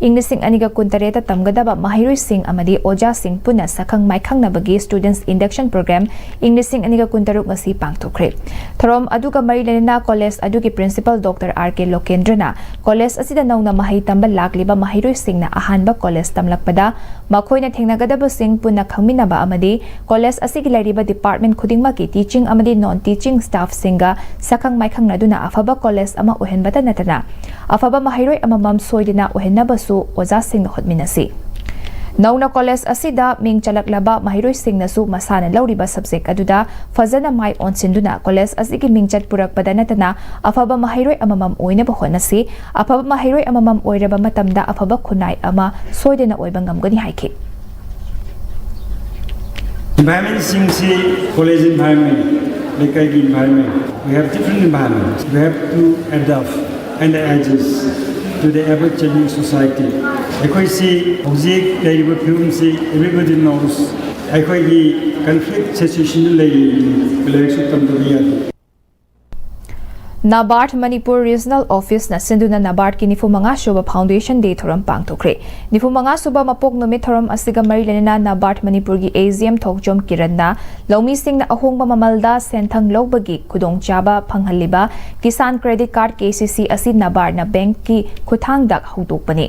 ꯏꯪ ꯂꯤꯁꯤꯡ ꯑꯅꯤꯒ ꯀꯨꯟꯇꯔꯦꯠꯇ ꯇꯝꯒꯗꯕ ꯃꯍꯩꯔꯣꯏꯁꯤꯡ ꯑꯃꯗꯤ ꯑꯣꯖꯥꯁꯤꯡ ꯄꯨꯟꯅ ꯁꯛꯈꯪ ꯃꯥꯏꯈꯪꯅꯕꯒꯤ Students Induction Program ꯏꯪ ꯂꯤꯁꯤꯡ ꯑꯅꯤꯒ ꯀꯨꯟꯇꯔꯨꯛ ꯉꯁꯤ ꯄꯥꯡꯊꯣꯛꯈ꯭ꯔꯦ꯫ ꯊꯧꯔꯝ ꯑꯗꯨꯒ ꯃꯔꯤ ꯂꯩꯅꯅ ꯀꯣꯂꯦꯖ ꯑꯗꯨꯒꯤ Principal Doctor R K ꯂꯣꯀꯦꯟꯗ꯭ꯔꯅ ꯀꯣꯂꯦꯖ ꯑꯁꯤꯗ ꯅꯧꯅ ꯃꯍꯩ ꯇꯝꯕ ꯂꯥꯛꯂꯤꯕ ꯃꯍꯩꯔꯣꯏꯁꯤꯡꯅ ꯑꯍꯥꯟꯕ ꯀꯣꯂꯦꯖ ꯇꯝꯂꯛꯄꯗ ꯃꯈꯣꯏꯅ ꯊꯦꯡꯅꯒꯗꯕꯁꯤꯡ ꯄꯨꯟꯅ ꯈꯪꯃꯤꯟꯅꯕ ꯑꯃꯗꯤ ꯀꯣꯂꯦꯖ ꯑꯁꯤꯒꯤ ꯂꯩꯔꯤꯕ department ꯈꯨꯗꯤꯡꯃꯛꯀꯤ teaching ꯑꯃꯗꯤ non teaching staffꯁꯤꯡꯒ ꯁꯛꯈꯪ ꯃꯥꯏꯈꯪꯅꯗꯨꯅ ꯑꯐꯕ ꯀꯣꯂꯦꯖ ꯑꯃ ꯑꯣꯏꯍꯟꯕꯇ ꯅꯠꯇꯅ ꯑꯐꯕ ꯃꯍꯩꯔꯣꯏ ꯑꯃꯃꯝ ꯁꯣꯏꯗꯅ ꯑꯣꯏꯍꯟꯅꯕꯁꯨ ꯑꯣꯖꯥꯁꯤꯡꯅ ꯍꯣꯠꯃꯤꯟꯅꯁꯤ꯫ ꯅꯧꯅ ꯀꯣꯂꯦꯖ ꯑꯁꯤꯗ ꯃꯤꯡ ꯆꯜꯂꯛꯂꯕ ꯃꯍꯩꯔꯣꯏꯁꯤꯡꯅꯁꯨ ꯃꯁꯥꯅ ꯂꯧꯔꯤꯕ subject ꯑꯗꯨꯗ ꯐꯖꯅ ꯃꯥꯏ ꯑꯣꯟꯁꯤꯟꯗꯨꯅ ꯀꯣꯂꯦꯖ ꯑꯁꯤꯒꯤ ꯃꯤꯡꯆꯠ ꯄꯨꯔꯛꯄꯗ ꯅꯠꯇꯅ ꯑꯐꯕ ꯃꯍꯩꯔꯣꯏ ꯑꯃꯃꯝ ꯑꯣꯏꯅꯕ ꯍꯣꯠꯅꯁꯤ꯫ ꯑꯐꯕ ꯃꯍꯩꯔꯣꯏ ꯑꯃꯃꯝ ꯑꯣꯏꯔꯕ ꯃꯇꯝꯗ ꯑꯐꯕ ꯈꯨꯟꯅꯥꯏ ꯑꯃ ꯁꯣꯏꯗꯅ ꯑꯣꯏꯕ ꯉꯝꯒꯅꯤ ꯍꯥꯏꯈꯤ꯫ Environmentꯁꯤꯡꯁꯤ college environment, ꯂꯩꯀꯥꯏꯒꯤ environment, we have different environments, we have to adapt and adjust to the ever changing society. ꯑꯩꯈꯣꯏꯁꯤ ꯍꯧꯖꯤꯛ ꯂꯩꯔꯤꯕ ꯐꯤꯕꯝꯁꯤ everybody knows, ꯑꯩꯈꯣꯏꯒꯤ conflict situationꯗ ꯂꯩꯔꯤꯕꯅꯤ, ꯂꯥꯏꯔꯤꯛꯁꯨ ꯇꯝꯗꯕ ꯌꯥꯗꯦ꯫ ꯅꯥꯕꯥꯔꯗ ꯃꯅꯤꯄꯨꯔ ꯔꯤꯖꯅꯦꯜ ꯑꯣꯐꯤꯁꯅ ꯁꯤꯟꯗꯨꯅ ꯅꯥꯕꯥꯔꯗꯀꯤ ꯅꯤꯐꯨ ꯃꯉꯥ ꯁꯨꯕ ꯐꯥꯎꯟꯗꯦꯁꯟ ꯗꯦ ꯊꯧꯔꯝ ꯄꯥꯡꯊꯣꯛꯈ꯭ꯔꯦ꯫ ꯅꯤꯐꯨ ꯃꯉꯥ ꯁꯨꯕ ꯃꯄꯣꯛ ꯅꯨꯃꯤꯠ ꯊꯧꯔꯝ ꯑꯁꯤꯒ ꯃꯔꯤ ꯂꯩꯅꯅ ꯅꯥꯕꯥꯔꯗ ꯃꯅꯤꯄꯨꯔꯒꯤ ꯑꯦ ꯖꯤ ꯑꯦꯝ ꯊꯣꯛꯆꯣꯝ ꯀꯤꯔꯟꯅ ꯂꯧꯃꯤꯁꯤꯡꯅ ꯑꯍꯣꯡꯕ ꯃꯃꯜꯗ ꯁꯦꯟꯊꯪ ꯂꯧꯕꯒꯤ ꯈꯨꯗꯣꯡꯆꯥꯕ ꯐꯪꯍꯜꯂꯤꯕ Kisan credit card, K C C, ꯑꯁꯤ ꯅꯥꯕꯥꯔꯗꯅ ꯕꯦꯡꯛꯀꯤ ꯈꯨꯠꯊꯥꯡꯗ ꯍꯧꯗꯣꯛꯄꯅꯤ꯫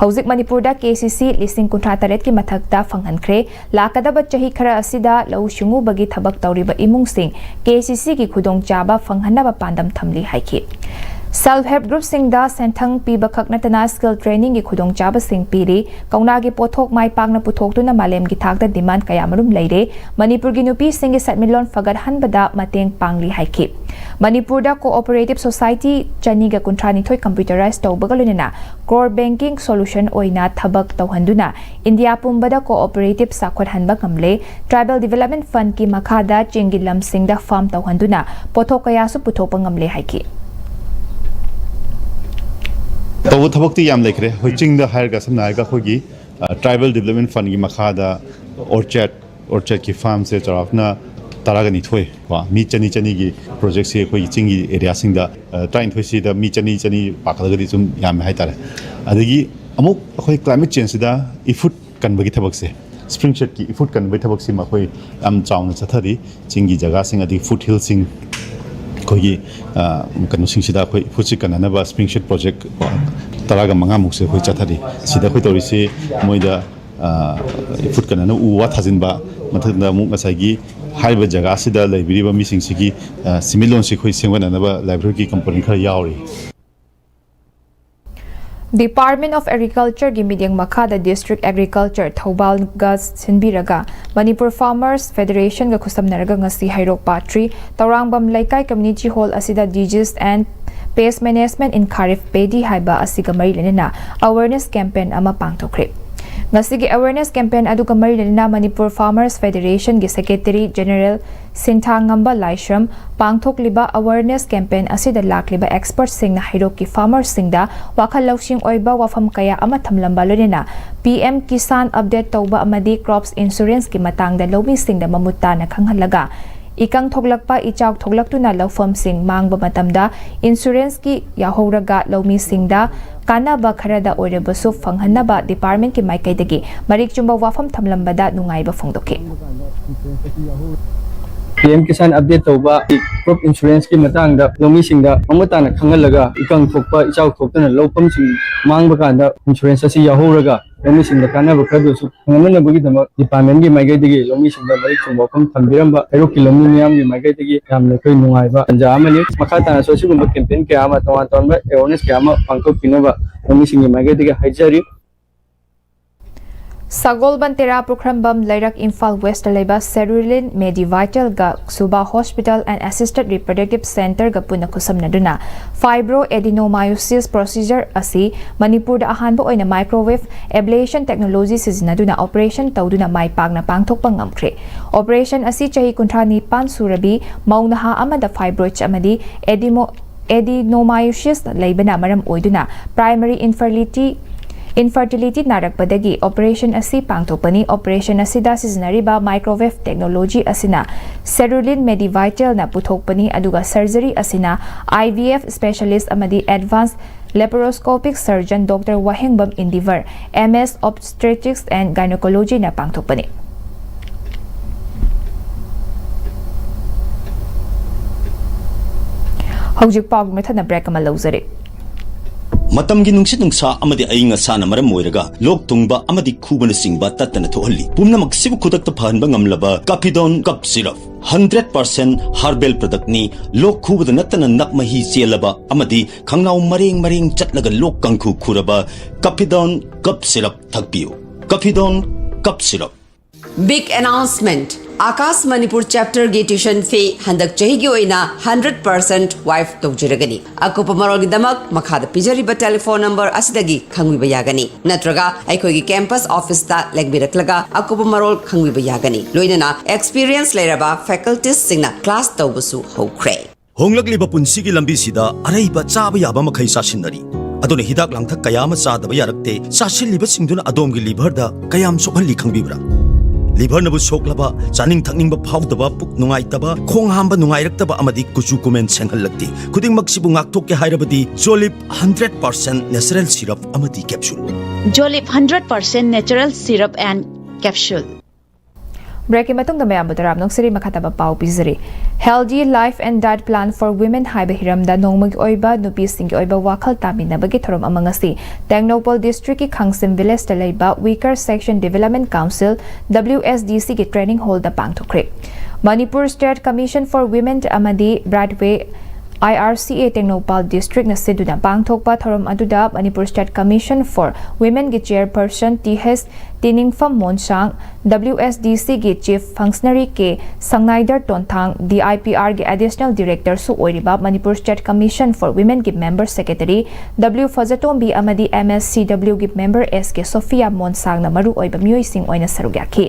ꯍꯧꯖꯤꯛ ꯃꯅꯤꯄꯨꯔꯗ ꯀꯦ ꯁꯤ ꯁꯤ ꯂꯤꯁꯤꯡ ꯀꯨꯟꯊ꯭ꯔꯥ ꯇꯔꯦꯠꯀꯤ ꯃꯊꯛꯇ ꯐꯪꯍꯟꯈ꯭ꯔꯦ꯫ ꯂꯥꯛꯀꯗꯕ ꯆꯍꯤ ꯈꯔ ꯑꯁꯤꯗ ꯂꯧꯎ ꯁꯤꯡꯎꯕꯒꯤ ꯊꯕꯛ ꯇꯧꯔꯤꯕ ꯏꯃꯨꯡꯁꯤꯡ ꯀꯦ ꯁꯤ ꯁꯤꯒꯤ ꯈꯨꯗꯣꯡꯆꯥꯕ ꯐꯪꯍꯟꯅꯕ ꯄꯥꯟꯗꯝ ꯊꯝꯂꯤ ꯍꯥꯏꯈꯤ꯫ ꯁꯦꯜꯐ ꯍꯦꯜꯞ ꯒ꯭ꯔꯨꯞꯁꯤꯡꯗ ꯁꯦꯟꯊꯪ ꯄꯤꯕꯈꯛ ꯅꯠꯇꯅ ꯁ꯭ꯀꯤꯜ ꯇ꯭ꯔꯦꯅꯤꯡꯒꯤ ꯈꯨꯗꯣꯡꯆꯥꯕꯁꯤꯡ ꯄꯤꯔꯤ꯫ ꯀꯧꯅꯥꯒꯤ ꯄꯣꯠꯊꯣꯛ ꯃꯥꯏ ꯄꯥꯛꯅ ꯄꯨꯊꯣꯛꯇꯨꯅ ꯃꯥꯂꯦꯝꯒꯤ ꯊꯥꯛꯇ ꯗꯤꯃꯥꯟ ꯀꯌꯥꯃꯔꯨꯝ ꯂꯩꯔꯦ꯫ ꯃꯅꯤꯄꯨꯔꯒꯤ ꯅꯨꯄꯤꯁꯤꯡꯒꯤ ꯁꯦꯟꯃꯤꯠꯂꯣꯟ ꯐꯒꯠꯍꯟꯕꯗ ꯃꯇꯦꯡ ꯄꯥꯡꯂꯤ ꯍꯥꯏꯈꯤ꯫ ꯃꯅꯤꯄꯨꯔꯗ ꯀꯣꯑꯣꯄꯔꯦꯇꯤꯚ ꯁꯣꯁꯥꯏꯇꯤ ꯆꯅꯤꯒ ꯀꯨꯟꯊ꯭ꯔꯥ ꯅꯤꯊꯣꯏ ꯀꯝꯄ꯭ꯌꯨꯇꯔꯥꯏꯖ ꯇꯧꯕꯒ ꯂꯣꯏꯅꯅ ꯀꯣꯔ ꯕꯦꯡꯀꯤꯡ ꯁꯣꯂꯨꯁꯟ ꯑꯣꯏꯅ ꯊꯕꯛ ꯇꯧꯍꯟꯗꯨꯅ ꯏꯟꯗꯤꯌꯥ ꯄꯨꯝꯕꯗ ꯀꯣꯑꯣꯄꯔꯦꯇꯤꯚ ꯆꯥꯎꯈꯠꯍꯟꯕ ꯉꯝꯂꯦ꯫ ꯇ꯭ꯔꯥꯏꯕꯦꯜ ꯗꯤꯚꯦꯂꯞꯃꯦꯟ ꯐꯟꯗꯀꯤ ꯃꯈꯥꯗ ꯆꯤꯡꯒꯤ ꯂꯝꯁꯤꯡꯗ ꯐꯥꯔꯝ ꯇꯧꯍꯟꯗꯨꯅ ꯄꯣꯠꯊꯣꯛ ꯀꯌꯥꯁꯨ ꯄꯨꯊꯣꯛꯄ ꯉꯝꯂꯦ ꯍꯥꯏꯈꯤ꯫ ꯇꯧꯕ ꯊꯕꯛꯇꯤ ꯌꯥꯝ ꯂꯩꯈ꯭ꯔꯦ꯫ ꯑꯩꯈꯣꯏ ꯆꯤꯡꯗ ꯍꯥꯏꯔꯒ, ꯁꯝꯅ ꯍꯥꯏꯔꯒ, ꯑꯩꯈꯣꯏꯒꯤ ꯇ꯭ꯔꯥꯏꯕꯦꯜ ꯗꯤꯚꯦꯂꯞꯃꯦꯟ ꯐꯟꯒꯤ ꯃꯈꯥꯗ ꯑꯣꯔꯆꯥꯔꯗ ꯑꯣꯔꯆꯥꯔꯗꯀꯤ ꯐꯥꯔꯝꯁꯦ ꯆꯥꯎꯔꯥꯛꯅ ꯇꯔꯥꯒ ꯅꯤꯊꯣꯏ ꯀꯣ, ꯃꯤ ꯆꯅꯤ ꯆꯅꯤꯒꯤ ꯄ꯭ꯔꯣꯖꯦꯛꯁꯦ ꯑꯩꯈꯣꯏꯒꯤ ꯆꯤꯡꯒꯤ ꯑꯦꯔꯤꯌꯥꯁꯤꯡꯗ, ꯇꯔꯥꯅꯤꯊꯣꯏꯁꯤꯗ ꯃꯤ ꯆꯅꯤ ꯆꯅꯤ ꯄꯥꯈꯠꯂꯒꯗꯤ ꯁꯨꯝ ꯌꯥꯝꯃꯦ ꯍꯥꯏꯇꯥꯔꯦ꯫ ꯑꯗꯒꯤ ꯑꯃꯨꯛ ꯑꯩꯈꯣꯏ ꯀ꯭ꯂꯥꯏꯃꯦꯠ ꯆꯦꯟꯖꯁꯤꯗ ꯏꯐꯨꯠ ꯀꯟꯕꯒꯤ ꯊꯕꯛꯁꯦ, ꯁ꯭ꯄ꯭ꯔꯤꯡ ꯁꯦꯠꯀꯤ ꯏꯐꯨꯠ ꯀꯟꯕꯒꯤ ꯊꯕꯛꯁꯤꯃ ꯑꯩꯈꯣꯏ ꯌꯥꯝ ꯆꯥꯎꯅ ꯆꯠꯊꯔꯤ꯫ ꯆꯤꯡꯒꯤ ꯖꯒꯥꯁꯤꯡ, ꯑꯗꯒꯤ ꯐꯨꯠ ꯍꯤꯜꯁꯤꯡ, ꯑꯩꯈꯣꯏꯒꯤ ꯀꯩꯅꯣꯁꯤꯡꯁꯤꯗ ꯑꯩꯈꯣꯏ ꯏꯐꯨꯠꯁꯤ ꯀꯟꯅꯅꯕ ꯁ꯭ꯄ꯭ꯔꯤꯡ ꯁꯦꯠ ꯄ꯭ꯔꯣꯖꯦꯛ ꯇꯔꯥꯒ ꯃꯉꯥꯃꯨꯛꯁꯦ ꯑꯩꯈꯣꯏ ꯆꯠꯊꯔꯤ꯫ ꯁꯤꯗ ꯑꯩꯈꯣꯏ ꯇꯧꯔꯤꯁꯤ ꯃꯣꯏꯗ ꯏꯐꯨꯠ ꯀꯟꯅꯅ ꯎ ꯋꯥ ꯊꯥꯖꯤꯟꯕ, ꯃꯊꯪꯗ ꯑꯃꯨꯛ ꯉꯁꯥꯏꯒꯤ ꯍꯥꯏꯔꯤꯕ ꯖꯒꯥꯁꯤꯗ ꯂꯩꯕꯤꯔꯤꯕ ꯃꯤꯁꯤꯡꯁꯤꯒꯤ ꯁꯤꯃꯤꯠꯂꯣꯟꯁꯤ ꯑꯩꯈꯣꯏ ꯁꯦꯝꯒꯠꯅꯅꯕ ꯂꯥꯏꯕ꯭ꯔꯦꯔꯤꯒꯤ ꯀꯝꯄꯣꯅꯦꯟ ꯈꯔ ꯌꯥꯎꯔꯤ꯫ Department of Agricultureꯒꯤ ꯃꯤꯠꯌꯦꯡ ꯃꯈꯥꯗ District Agriculture ꯊꯧꯕꯥꯜꯒ ꯁꯤꯟꯕꯤꯔꯒ ꯃꯅꯤꯄꯨꯔ Farmers Federationꯒ ꯈꯨꯠꯁꯝꯅꯔꯒ ꯉꯁꯤ ꯍꯩꯔꯣꯛ ꯄꯥꯠ ꯊ꯭ꯔꯤ ꯇꯧꯔꯥꯡꯕꯝ ꯂꯩꯀꯥꯏ Community Hall ꯑꯁꯤꯗ Disease and Pest Management in Kharif Paddy ꯍꯥꯏꯕ ꯑꯁꯤꯒ ꯃꯔꯤ ꯂꯩꯅꯅ awareness campaign ꯑꯃ ꯄꯥꯡꯊꯣꯛꯈ꯭ꯔꯦ꯫ ꯉꯁꯤꯒꯤ awareness campaign ꯑꯗꯨꯒ ꯃꯔꯤ ꯂꯩꯅꯅ ꯃꯅꯤꯄꯨꯔ Farmers Federationꯒꯤ Secretary General ꯁꯤꯟꯊꯥꯉꯝꯕ ꯂꯥꯏꯁ꯭ꯔꯝ ꯄꯥꯡꯊꯣꯛꯂꯤꯕ awareness campaign ꯑꯁꯤꯗ ꯂꯥꯛꯂꯤꯕ expertꯁꯤꯡꯅ ꯍꯩꯔꯣꯛꯀꯤ farmerꯁꯤꯡꯗ ꯋꯥꯈꯜ ꯂꯧꯁꯤꯡ ꯑꯣꯏꯕ ꯋꯥꯐꯝ ꯀꯌꯥ ꯑꯃ ꯊꯝꯂꯝꯕ ꯂꯣꯏꯅꯅ P M Kisan update ꯇꯧꯕ ꯑꯃꯗꯤ crops insuranceꯀꯤ ꯃꯇꯥꯡꯗ ꯂꯧꯃꯤꯁꯤꯡꯗ ꯃꯃꯨꯠ ꯇꯥꯅ ꯈꯪꯍꯜꯂꯒ ꯏꯀꯪ ꯊꯣꯛꯂꯛꯄ, ꯏꯆꯥꯎ ꯊꯣꯛꯂꯛꯇꯨꯅ ꯂꯧꯐꯝꯁꯤꯡ ꯃꯥꯡꯕ ꯃꯇꯝꯗ insurance ꯀꯤ ꯌꯥꯎꯍꯧꯔꯒ ꯂꯧꯃꯤꯁꯤꯡꯗ ꯀꯥꯟꯅꯕ ꯈꯔꯗ ꯑꯣꯏꯔꯕꯁꯨ ꯐꯪꯍꯟꯅꯕ department ꯀꯤ ꯃꯥꯏꯀꯩꯗꯒꯤ ꯃꯔꯤꯛ ꯆꯨꯝꯕ ꯋꯥꯐꯝ ꯊꯝꯂꯝꯕꯗ ꯅꯨꯡꯉꯥꯏꯕ ꯐꯣꯡꯗꯣꯛꯈꯤ꯫ P M Kisan update ꯇꯧꯕ, crop insurance ꯀꯤ ꯃꯇꯥꯡꯗ ꯂꯧꯃꯤꯁꯤꯡꯗ ꯃꯃꯨꯠ ꯇꯥꯅ ꯈꯪꯍꯜꯂꯒ, ꯏꯀꯪ ꯊꯣꯛꯄ, ꯏꯆꯥꯎ ꯊꯣꯛꯇꯅ ꯂꯧꯐꯝꯁꯤꯡ ꯃꯥꯡꯕ ꯀꯥꯟꯗ insurance ꯑꯁꯤ ꯌꯥꯎꯍꯧꯔꯒ ꯂꯧꯃꯤꯁꯤꯡꯗ ꯀꯥꯟꯅꯕ ꯈꯔꯗꯁꯨ ꯐꯪꯍꯟꯅꯕꯒꯤꯗꯃꯛ department ꯀꯤ ꯃꯥꯏꯀꯩꯗꯒꯤ ꯂꯧꯃꯤꯁꯤꯡꯗ ꯃꯔꯤꯛ ꯆꯨꯝꯕ ꯋꯥꯐꯝ ꯊꯝꯕꯤꯔꯝꯕ ꯍꯩꯔꯣꯛꯀꯤ ꯂꯧꯃꯤ ꯃꯤꯌꯥꯝꯒꯤ ꯃꯥꯏꯀꯩꯗꯒꯤ ꯌꯥꯝꯅ ꯑꯩꯈꯣꯏ ꯅꯨꯡꯉꯥꯏꯕ ꯇꯥꯟꯖꯥ ꯑꯃꯅꯤ꯫ ꯃꯈꯥ ꯇꯥꯅꯁꯨ ꯑꯁꯤꯒꯨꯝꯕ campaign ꯀꯌꯥ ꯑꯃ, ꯇꯣꯉꯥꯟ ꯇꯣꯉꯥꯟꯕ awareness ꯀꯌꯥ ꯑꯃ ꯄꯥꯡꯊꯣꯛꯄꯤꯅꯕ ꯂꯧꯃꯤꯁꯤꯡꯒꯤ ꯃꯥꯏꯀꯩꯗꯒꯤ ꯍꯥꯏꯖꯔꯤ꯫ ꯁꯒꯣꯜꯕꯟ ꯇꯦꯔꯥ ꯄꯨꯈ꯭ꯔꯝꯕꯝ ꯂꯩꯔꯛ ꯏꯝꯐꯥꯜ ꯋꯦꯁꯇ ꯂꯩꯕ Cerulin Medivital ꯒ Suba Hospital and Assisted Reproductive Center ꯒ ꯄꯨꯟꯅ ꯈꯨꯠꯁꯝꯅꯗꯨꯅ fibroadenomyosis procedure ꯑꯁꯤ ꯃꯅꯤꯄꯨꯔꯗ ꯑꯍꯥꯟꯕ ꯑꯣꯏꯅ microwave ablation technology ꯁꯤꯖꯤꯟꯅꯗꯨꯅ operation ꯇꯧꯗꯨꯅ ꯃꯥꯏ ꯄꯥꯛꯅ ꯄꯥꯡꯊꯣꯛꯄ ꯉꯝꯈ꯭ꯔꯦ꯫ Operation ꯑꯁꯤ ꯆꯍꯤ ꯀꯨꯟꯊ꯭ꯔꯥ ꯅꯤꯄꯥꯟ ꯁꯨꯔꯕꯤ ꯃꯧ ꯅꯍꯥ ꯑꯃꯗ fibroids ꯑꯃꯗꯤ adeno adenomyosis ꯂꯩꯕꯅ ꯃꯔꯝ ꯑꯣꯏꯗꯨꯅ primary infertility infertility ꯅꯥꯔꯛꯄꯗꯒꯤ operation ꯑꯁꯤ ꯄꯥꯡꯊꯣꯛꯄꯅꯤ꯫ Operation ꯑꯁꯤꯗ ꯁꯤꯖꯤꯟꯅꯔꯤꯕ microwave technology ꯑꯁꯤꯅ Cerulin Medivital ꯅ ꯄꯨꯊꯣꯛꯄꯅꯤ, ꯑꯗꯨꯒ surgery ꯑꯁꯤꯅ I V F specialist ꯑꯃꯗꯤ advanced laparoscopic surgeon Doctor Wahengbam Endeavour, M S Obstetrics and Gynecology ꯅ ꯄꯥꯡꯊꯣꯛꯄꯅꯤ꯫ ꯍꯧꯖꯤꯛ ꯄꯥꯎꯒꯤ ꯃꯊꯪꯗ break ꯑꯃ ꯂꯧꯖꯔꯤ꯫ ꯃꯇꯝꯒꯤ ꯅꯨꯡꯁꯤꯠ ꯅꯨꯡꯁꯥ ꯑꯃꯗꯤ ꯑꯏꯪ ꯑꯁꯥꯅ ꯃꯔꯝ ꯑꯣꯏꯔꯒ ꯂꯣꯛ ꯊꯨꯡꯕ ꯑꯃꯗꯤ ꯈꯨꯕꯅꯆꯤꯡꯕ ꯇꯠꯇꯅ ꯊꯣꯛꯍꯜꯂꯤ꯫ ꯄꯨꯝꯅꯃꯛꯁꯤꯕꯨ ꯈꯨꯗꯛꯇ ꯐꯍꯟꯕ ꯉꯝꯂꯕ Capidone Cough Syrup, hundred percent herbal product ꯅꯤ꯫ ꯂꯣꯛ ꯈꯨꯕꯗ ꯅꯠꯇꯅ ꯅꯞ ꯃꯍꯤ ꯆꯦꯜꯂꯕ ꯑꯃꯗꯤ ꯈꯪꯅꯥꯎ ꯃꯔꯦꯡ ꯃꯔꯦꯡ ꯆꯠꯂꯒ ꯂꯣꯛ ꯀꯥꯡꯈꯨ ꯈꯨꯔꯕ Capidone Cough Syrup ꯊꯛꯄꯤꯌꯨ꯫ Capidone Cough Syrup꯫ Big announcement! Akash Manipur Chapter ꯒꯤ tuition fee ꯍꯟꯗꯛ ꯆꯍꯤꯒꯤ ꯑꯣꯏꯅ hundred percent waive ꯇꯧꯖꯔꯒꯅꯤ꯫ ꯑꯀꯨꯞꯄ ꯃꯔꯣꯜꯒꯤꯗꯃꯛ ꯃꯈꯥꯗ ꯄꯤꯖꯔꯤꯕ telephone number ꯑꯁꯤꯗꯒꯤ ꯈꯪꯕꯤꯕ ꯌꯥꯒꯅꯤ, ꯅꯠꯇ꯭ꯔꯒ ꯑꯩꯈꯣꯏꯒꯤ campus office ꯇ ꯂꯦꯡꯕꯤꯔꯛꯂꯒ ꯑꯀꯨꯞꯄ ꯃꯔꯣꯜ ꯈꯪꯕꯤꯕ ꯌꯥꯒꯅꯤ꯫ ꯂꯣꯏꯅꯅ experience ꯂꯩꯔꯕ faculties ꯁꯤꯡꯅ class ꯇꯧꯕꯁꯨ ꯍꯧꯈ꯭ꯔꯦ꯫ ꯍꯣꯡꯂꯛꯂꯤꯕ ꯄꯨꯟꯁꯤꯒꯤ ꯂꯝꯕꯤꯁꯤꯗ ꯑꯔꯩꯕ ꯆꯥꯕ ꯌꯥꯕ ꯃꯈꯩ ꯆꯥꯁꯤꯟꯅꯔꯤ꯫ ꯑꯗꯨꯅ ꯍꯤꯗꯥꯛ ꯂꯥꯡꯊꯛ ꯀꯌꯥ ꯑꯃ ꯆꯥꯗꯕ ꯌꯥꯔꯛꯇꯦ꯫ ꯆꯥꯁꯤꯜꯂꯤꯕꯁꯤꯡꯗꯨꯅ ꯑꯗꯣꯝꯒꯤ liver ꯗ ꯀꯌꯥꯝ ꯁꯣꯛꯍꯜꯂꯤ ꯈꯪꯕꯤꯕ꯭ꯔꯥ? ꯂꯤꯚꯔꯅꯕꯨ ꯁꯣꯛꯂꯕ, ꯆꯥꯅꯤꯡ ꯊꯛꯅꯤꯡꯕ ꯐꯥꯎꯗꯕ, ꯄꯨꯛ ꯅꯨꯡꯉꯥꯏꯇꯕ, ꯈꯣꯡ ꯍꯥꯝꯕ ꯅꯨꯡꯉꯥꯏꯔꯛꯇꯕ ꯑꯃꯗꯤ ꯀꯨꯆꯨ ꯀꯨꯃꯦꯟ ꯁꯦꯡꯍꯜꯂꯛꯇꯦ꯫ ꯈꯨꯗꯤꯡꯃꯛꯁꯤꯕꯨ ꯉꯥꯛꯊꯣꯛꯀꯦ ꯍꯥꯏꯔꯕꯗꯤ ꯖꯣꯂꯤꯞ ꯍꯟꯗ꯭ꯔꯦꯠ ꯄꯥꯔꯁꯦꯟ ꯅꯦꯆꯔꯦꯜ ꯁꯤꯔꯞ ꯑꯃꯗꯤ capsule. Jolip hundred percent natural syrup and capsule. ꯕ꯭ꯔꯦꯛꯀꯤ ꯃꯇꯨꯡꯗ ꯃꯌꯥꯝꯕꯨ ꯇꯔꯥꯝꯅ ꯅꯣꯛꯆꯔꯤ꯫ ꯃꯈꯥ ꯇꯥꯕ ꯄꯥꯎ ꯄꯤꯖꯔꯤ꯫ Healthy life and diet plan for women ꯍꯥꯏꯕ ꯍꯤꯔꯝꯗ ꯅꯣꯡꯃꯒꯤ ꯑꯣꯏꯕ ꯅꯨꯄꯤꯁꯤꯡꯒꯤ ꯑꯣꯏꯕ ꯋꯥꯈꯜ ꯇꯥꯃꯤꯟꯅꯕꯒꯤ ꯊꯧꯔꯝ ꯑꯃ ꯉꯁꯤ ꯇꯦꯡꯅꯧꯄꯜ ꯗꯤꯁꯇ꯭ꯔꯤꯛꯀꯤ ꯈꯥꯡꯁꯤꯝ ꯚꯤꯂꯦꯖꯇ ꯂꯩꯕ Weaker Section Development Council, W S D C ꯒꯤ training hallꯗ ꯄꯥꯡꯊꯣꯛꯈ꯭ꯔꯦ꯫ Manipur State Commission for Women ꯑꯃꯗꯤ Brightway I R C A Tengnoupal ꯗꯤꯁꯇ꯭ꯔꯤꯛꯅ ꯁꯤꯟꯗꯨꯅ ꯄꯥꯡꯊꯣꯛꯄ ꯊꯧꯔꯝ ꯑꯗꯨꯗ Manipur State Commission for Womenꯒꯤ chairperson Th ꯇꯤꯅꯤꯡꯐꯝ ꯃꯣꯟꯁꯥꯡ, W S D Cꯒꯤ Chief Functionary K ꯁꯪꯅꯥꯏꯗꯔ ꯇꯣꯟꯊꯥꯡ, D I P Rꯒꯤ Additional Directorꯁꯨ ꯑꯣꯏꯔꯤꯕ Manipur State Commission for Womenꯒꯤ Member Secretary W ꯐꯖꯇꯣꯝꯕꯤ ꯑꯃꯗꯤ M S C Wꯒꯤ Member S K Sophia ꯃꯣꯟꯁꯥꯡꯅ ꯃꯔꯨꯑꯣꯏꯕ ꯃꯤꯑꯣꯏꯁꯤꯡ ꯑꯣꯏꯅ ꯁꯔꯨꯛ ꯌꯥꯈꯤ꯫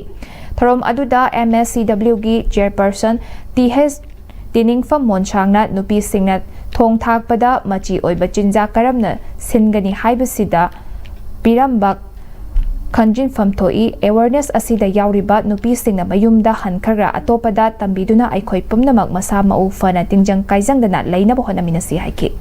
ꯊꯧꯔꯝ ꯑꯗꯨꯗ M S C Wꯒꯤ Chairperson Th ꯇꯤꯅꯤꯡꯐꯝ ꯃꯣꯟꯁꯥꯡꯅ ꯅꯨꯄꯤꯁꯤꯡꯅ ꯊꯣꯡ ꯊꯥꯛꯄꯗ ꯃꯆꯤ ꯑꯣꯏꯕ ꯆꯤꯟꯖꯥꯛ ꯀꯔꯝꯅ ꯁꯤꯟꯒꯅꯤ ꯍꯥꯏꯕꯁꯤꯗ ꯄꯤꯔꯝꯕ ꯈꯪꯖꯤꯟꯐꯝ ꯊꯣꯛꯏ꯫ Awareness ꯑꯁꯤꯗ ꯌꯥꯎꯔꯤꯕ ꯅꯨꯄꯤꯁꯤꯡꯅ ꯃꯌꯨꯝꯗ ꯍꯟꯈ꯭ꯔꯒ ꯑꯇꯣꯞꯄꯗ ꯇꯝꯕꯤꯗꯨꯅ ꯑꯩꯈꯣꯏ ꯄꯨꯝꯅꯃꯛ ꯃꯁꯥ ꯃꯎ ꯐꯅ ꯇꯤꯡꯖꯪ ꯀꯥꯏꯖꯪꯗꯅ ꯂꯩꯅꯕ ꯍꯣꯠꯅꯃꯤꯟꯅꯁꯤ ꯍꯥꯏꯈꯤ꯫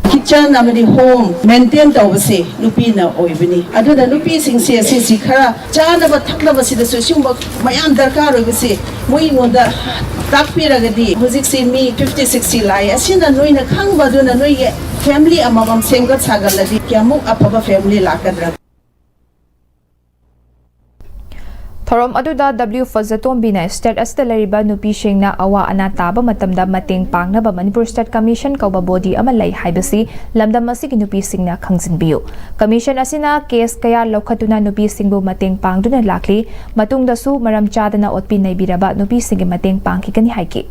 ꯀꯤꯠꯆꯟ ꯑꯃꯗꯤ ꯍꯣꯝ ꯃꯦꯟꯇꯦꯟ ꯇꯧꯕꯁꯦ ꯅꯨꯄꯤꯅ ꯑꯣꯏꯕꯅꯤ꯫ ꯑꯗꯨꯅ ꯅꯨꯄꯤꯁꯤꯡꯁꯦ ꯑꯁꯤꯁꯤ ꯈꯔ ꯆꯥꯅꯕ ꯊꯛꯅꯕꯁꯤꯗꯁꯨ ꯁꯤꯒꯨꯝꯕ ꯃꯌꯥꯝ ꯗꯔꯀꯥꯔ ꯑꯣꯏꯕꯁꯤ ꯃꯣꯏꯉꯣꯟꯗ ꯇꯥꯛꯄꯤꯔꯒꯗꯤ ꯍꯧꯖꯤꯛꯁꯤ ꯃꯤ ꯐꯤꯐꯇꯤ ꯁꯤꯛꯁꯇꯤ ꯂꯥꯛꯑꯦ꯫ ꯑꯁꯤꯅ ꯅꯣꯏꯅ ꯈꯪꯕ ꯑꯗꯨꯅ ꯅꯣꯏꯒꯤ ꯐꯦꯃꯤꯂꯤ ꯑꯃꯃꯝ ꯁꯦꯝꯒꯠ ꯁꯥꯒꯠꯂꯗꯤ ꯀꯌꯥꯃꯨꯛ ꯑꯐꯕ ꯐꯦꯃꯤꯂꯤ ꯂꯥꯛꯀꯗ꯭ꯔꯥ? ꯊꯧꯔꯝ ꯑꯗꯨꯗ W ꯐꯖꯇꯣꯝꯕꯤꯅ state ꯑꯁꯤꯗ ꯂꯩꯔꯤꯕ ꯅꯨꯄꯤꯁꯤꯡꯅ ꯑꯋꯥ ꯑꯅꯥ ꯇꯥꯕ ꯃꯇꯝꯗ ꯃꯇꯦꯡ ꯄꯥꯡꯅꯕ Manipur State Commission ꯀꯧꯕ body ꯑꯃ ꯂꯩ ꯍꯥꯏꯕꯁꯤ ꯂꯝꯗꯝ ꯑꯁꯤꯒꯤ ꯅꯨꯄꯤꯁꯤꯡꯅ ꯈꯪꯖꯤꯟꯕꯤꯌꯨ꯫ Commission ꯑꯁꯤꯅ case ꯀꯌꯥ ꯂꯧꯈꯠꯇꯨꯅ ꯅꯨꯄꯤꯁꯤꯡꯕꯨ ꯃꯇꯦꯡ ꯄꯥꯡꯗꯨꯅ ꯂꯥꯛꯂꯤ꯫ ꯃꯇꯨꯡꯗꯁꯨ ꯃꯔꯝ ꯆꯥꯗꯅ ꯑꯣꯠꯄꯤ ꯅꯩꯕꯤꯔꯕ ꯅꯨꯄꯤꯁꯤꯡꯒꯤ ꯃꯇꯦꯡ ꯄꯥꯡꯈꯤꯒꯅꯤ ꯍꯥꯏꯈꯤ꯫